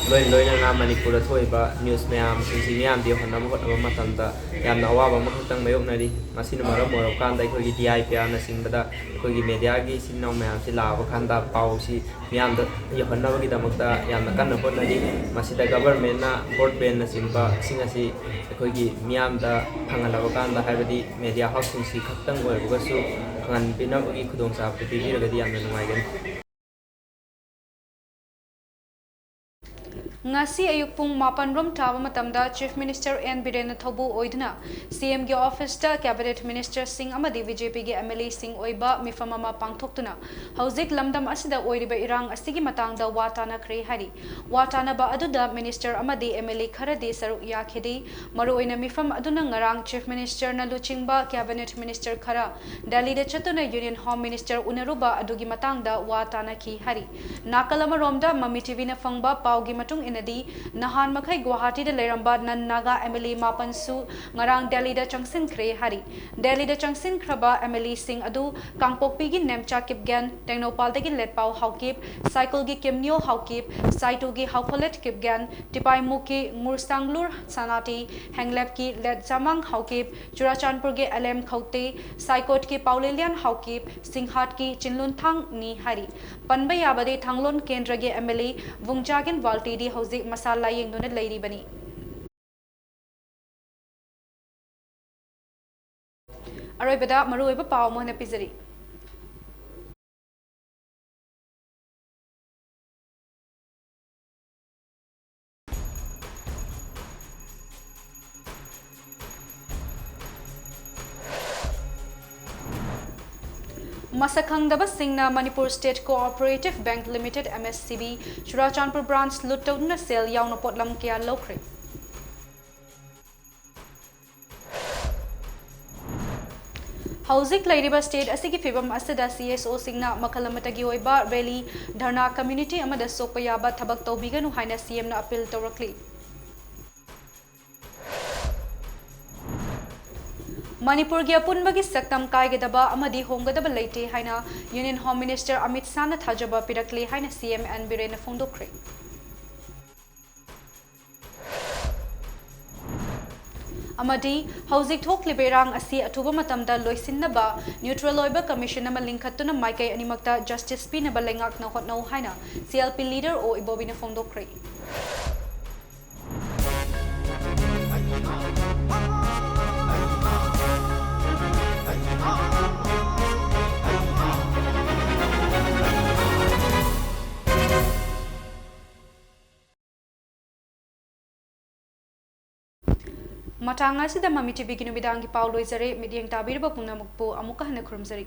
ꯂꯣꯏꯅ ꯂꯣꯏꯅꯅ ꯃꯅꯤꯄꯨꯔꯗ ꯊꯣꯛꯏꯕ news ꯃꯌꯥꯝꯁꯤꯡꯁꯤ ꯃꯤꯌꯥꯝꯗ ꯌꯧꯍꯟꯅꯕ ꯍꯣꯠꯅꯕ ꯃꯇꯝꯗ ꯌꯥꯝꯅ ꯑꯋꯥꯕ ꯑꯃꯈꯛꯇꯪ ꯃꯥꯌꯣꯛꯅꯔꯤ꯫ ꯃꯁꯤꯅ ꯃꯔꯝ ꯑꯣꯏꯔꯀꯥꯟꯗ ꯑꯩꯈꯣꯏꯒꯤ D I P Rꯅꯆꯤꯡꯕꯗ ꯑꯩꯈꯣꯏꯒꯤ mediaꯒꯤ ꯏꯆꯤꯟ ꯏꯅꯥꯎ ꯃꯌꯥꯝꯁꯤ ꯂꯥꯛꯑꯕ ꯀꯥꯟꯗ ꯄꯥꯎꯁꯤ ꯃꯤꯌꯥꯝꯗ ꯌꯧꯍꯟꯅꯕꯒꯤꯗꯃꯛꯇ ꯌꯥꯝꯅ ꯀꯟꯅ ꯍꯣꯠꯅꯔꯤ꯫ ꯃꯁꯤꯗ governmentꯅ broadbandꯅꯆꯤꯡꯕꯁꯤꯡ ꯑꯁꯤ ꯑꯩꯈꯣꯏꯒꯤ ꯃꯤꯌꯥꯝꯗ ꯐꯪꯍꯜꯂꯕ ꯀꯥꯟꯗ, ꯍꯥꯏꯕꯗꯤ media houseꯁꯤꯡꯁꯤ ꯈꯛꯇꯪ ꯑꯣꯏꯔꯒꯁꯨ ꯐꯪꯍꯟꯕꯤꯅꯕꯒꯤ ꯈꯨꯗꯣꯡꯆꯥꯕꯗꯨ ꯄꯤꯕꯤꯔꯒꯗꯤ ꯌꯥꯝꯅ ꯅꯨꯡꯉꯥꯏꯒꯅꯤ꯫ ꯉꯁꯤ ꯑꯌꯨꯛ ꯄꯨꯡ ꯃꯥꯄꯟ ꯔꯣꯝ ꯇꯥꯕ ꯃꯇꯝꯗ Chief Minister N ꯕꯤꯔꯦꯟꯅ ꯊꯧꯕꯨ ꯑꯣꯏꯗꯨꯅ C Mꯒꯤ officeꯇ Cabinet Ministerꯁꯤꯡ ꯑꯃꯗꯤ B J Pꯒꯤ M L Aꯁꯤꯡ ꯑꯣꯏꯕ ꯃꯤꯐꯝ ꯑꯃ ꯄꯥꯡꯊꯣꯛꯇꯨꯅ ꯍꯧꯖꯤꯛ ꯂꯝꯗꯝ ꯑꯁꯤꯗ ꯑꯣꯏꯔꯤꯕ ꯏꯔꯥꯡ ꯑꯁꯤꯒꯤ ꯃꯇꯥꯡꯗ ꯋꯥ ꯇꯥꯅꯈ꯭ꯔꯦ ꯍꯥꯏꯔꯤ꯫ ꯋꯥ ꯇꯥꯅꯕ ꯑꯗꯨꯗ minister ꯑꯃꯗꯤ M L A ꯈꯔꯗꯤ ꯁꯔꯨꯛ ꯌꯥꯈꯤꯗꯦ꯫ ꯃꯔꯨꯑꯣꯏꯅ ꯃꯤꯐꯝ ꯑꯗꯨꯅ ꯉꯔꯥꯡ Chief Ministerꯅ ꯂꯨꯆꯤꯡꯕ Cabinet Minister ꯈꯔ ꯗꯦꯜꯂꯤꯗ ꯆꯠꯇꯨꯅ Union Home Minister ꯎꯅꯔꯨꯕ ꯑꯗꯨꯒꯤ ꯃꯇꯥꯡꯗ ꯋꯥ ꯇꯥꯅꯈꯤ ꯍꯥꯏꯔꯤ꯫ ꯅꯥꯀꯜ ꯑꯃꯔꯣꯝꯗ ꯃꯃꯤ TVꯅ ꯐꯪꯕ ꯄꯥꯎꯒꯤ ꯃꯇꯨꯡ ꯏꯟꯅꯗꯤ, ꯅꯍꯥꯟ ꯃꯈꯩ ꯒꯨꯋꯥꯍꯥꯇꯤꯗ ꯂꯩꯔꯝꯕ non Naga M L A ꯃꯥꯄꯟꯁꯨ ꯉꯔꯥꯡ ꯗꯦꯜꯂꯤꯗ ꯆꯪꯁꯤꯟꯈ꯭ꯔꯦ ꯍꯥꯏꯔꯤ꯫ ꯗꯦꯜꯂꯤꯗ ꯆꯪꯁꯤꯟꯈ꯭ꯔꯕ M L Aꯁꯤꯡ ꯑꯗꯨ ꯀꯥꯡꯄꯣꯛꯄꯤꯒꯤ ꯅꯦꯝꯆꯥ ꯀꯤꯞꯒꯦꯟ, ꯇꯦꯡꯅꯧꯄꯥꯜꯗꯒꯤ ꯂꯦꯠꯄꯥꯎ ꯍꯥꯎꯀꯤꯞ, ꯁꯥꯏꯀꯨꯜꯒꯤ ꯀꯤꯝꯅꯤꯌꯣ ꯍꯥꯎꯀꯤꯞ, ꯁꯥꯏꯇꯨꯒꯤ ꯍꯥꯎꯈꯣꯂꯦꯠ ꯀꯤꯞꯒꯦꯟ, ꯇꯤꯄꯥꯏꯃꯨꯛꯀꯤ ꯉꯨꯔꯁꯥꯡꯂꯨꯔ ꯁꯅꯥꯇꯤ, ꯍꯦꯡꯂꯦꯞꯀꯤ ꯂꯦꯠꯖꯥꯃꯥꯡ ꯍꯥꯎꯀꯤꯞ, ꯆꯨꯔꯥꯆꯥꯟꯄꯨꯔꯒꯤ L M ꯈꯧꯇꯦ, ꯁꯥꯏꯀꯣꯠꯀꯤ ꯄꯥꯎꯂꯦꯂꯤꯌꯥꯟ ꯍꯥꯎꯀꯤꯞ, ꯁꯤꯡꯍꯥꯠꯀꯤ ꯆꯤꯟꯂꯨꯟꯊꯥꯡꯅꯤ ꯍꯥꯏꯔꯤ꯫ ꯄꯟꯕ ꯌꯥꯕꯗꯤ ꯊꯥꯡꯂꯣꯟ ꯀꯦꯟꯗ꯭ꯔꯒꯤ M L A ꯚꯨꯡꯖꯥꯒꯤꯟ ꯋꯥꯜꯇꯤꯗꯤ ꯍꯧꯖꯤꯛ ꯃꯁꯥ ꯂꯥꯌꯦꯡꯗꯨꯅ ꯂꯩꯔꯤꯕꯅꯤ꯫ ꯑꯔꯣꯏꯕꯗ ꯃꯔꯨꯑꯣꯏꯕ ꯄꯥꯎ ꯑꯃ ꯍꯟꯅ ꯄꯤꯖꯔꯤ꯫ ꯃꯁꯛ ꯈꯪꯗꯕꯁꯤꯡꯅ Manipur State Cooperative Bank Limited, M S C B, Churachandpur branch loot ꯇꯧꯗꯨꯅ ꯁꯦꯜ ꯌꯥꯎꯅ ꯄꯣꯠꯂꯝ ꯀꯌꯥ ꯂꯧꯈ꯭ꯔꯦ꯫ ꯍꯧꯖꯤꯛ ꯂꯩꯔꯤꯕ state ꯑꯁꯤꯒꯤ ꯐꯤꯕꯝ ꯑꯁꯤꯗ C S Oꯁꯤꯡꯅ ꯃꯈꯜ ꯑꯃꯠꯇꯒꯤ ꯑꯣꯏꯕ rally, ꯙꯔꯅꯥ, community ꯑꯃꯗ ꯁꯣꯛꯄ ꯌꯥꯕ ꯊꯕꯛ ꯇꯧꯕꯤꯒꯅꯨ ꯍꯥꯏꯅ C Mꯅ appeal ꯇꯧꯔꯛꯂꯤ꯫ ꯃꯅꯤꯄꯨꯔꯒꯤ ꯑꯄꯨꯟꯕꯒꯤ ꯁꯛꯇꯝ ꯀꯥꯏꯒꯗꯕ ꯑꯃꯗꯤ ꯍꯣꯡꯒꯗꯕ ꯂꯩꯇꯦ ꯍꯥꯏꯅ Union Home Minister ꯑꯃꯤꯠ ꯁꯥꯍꯅ ꯊꯥꯖꯕ ꯄꯤꯔꯛꯂꯦ ꯍꯥꯏꯅ C M N ꯕꯤꯔꯦꯟꯅ ꯐꯣꯡꯗꯣꯛꯈ꯭ꯔꯦ꯫ ꯑꯃꯗꯤ ꯍꯧꯖꯤꯛ ꯊꯣꯛꯂꯤꯕ ꯏꯔꯥꯡ ꯑꯁꯤ ꯑꯊꯨꯕ ꯃꯇꯝꯗ ꯂꯣꯏꯁꯤꯟꯅꯕ neutral ꯑꯣꯏꯕ commission ꯑꯃ ꯂꯤꯡꯈꯠꯇꯨꯅ ꯃꯥꯏꯀꯩ ꯑꯅꯤꯃꯛꯇ justice ꯄꯤꯅꯕ ꯂꯩꯉꯥꯛꯅ ꯍꯣꯠꯅꯧ ꯍꯥꯏꯅ C L P leader ꯑꯣ ꯏꯕꯣꯕꯤꯅ ꯐꯣꯡꯗꯣꯛꯈ꯭ꯔꯦ꯫ ꯃꯇꯥꯡ ꯑꯁꯤꯗ ꯃꯃꯤ ꯇꯤꯚꯤꯒꯤ ꯅꯨꯃꯤꯗꯥꯡꯒꯤ ꯄꯥꯎ ꯂꯣꯏꯖꯔꯦ꯫ ꯃꯤꯠꯌꯦꯡ ꯇꯥꯕꯤꯔꯤꯕ ꯄꯨꯝꯅꯃꯛꯄꯨ ꯑꯃꯨꯛꯀ ꯍꯟꯅ ꯈꯨꯔꯨꯝꯖꯔꯤ꯫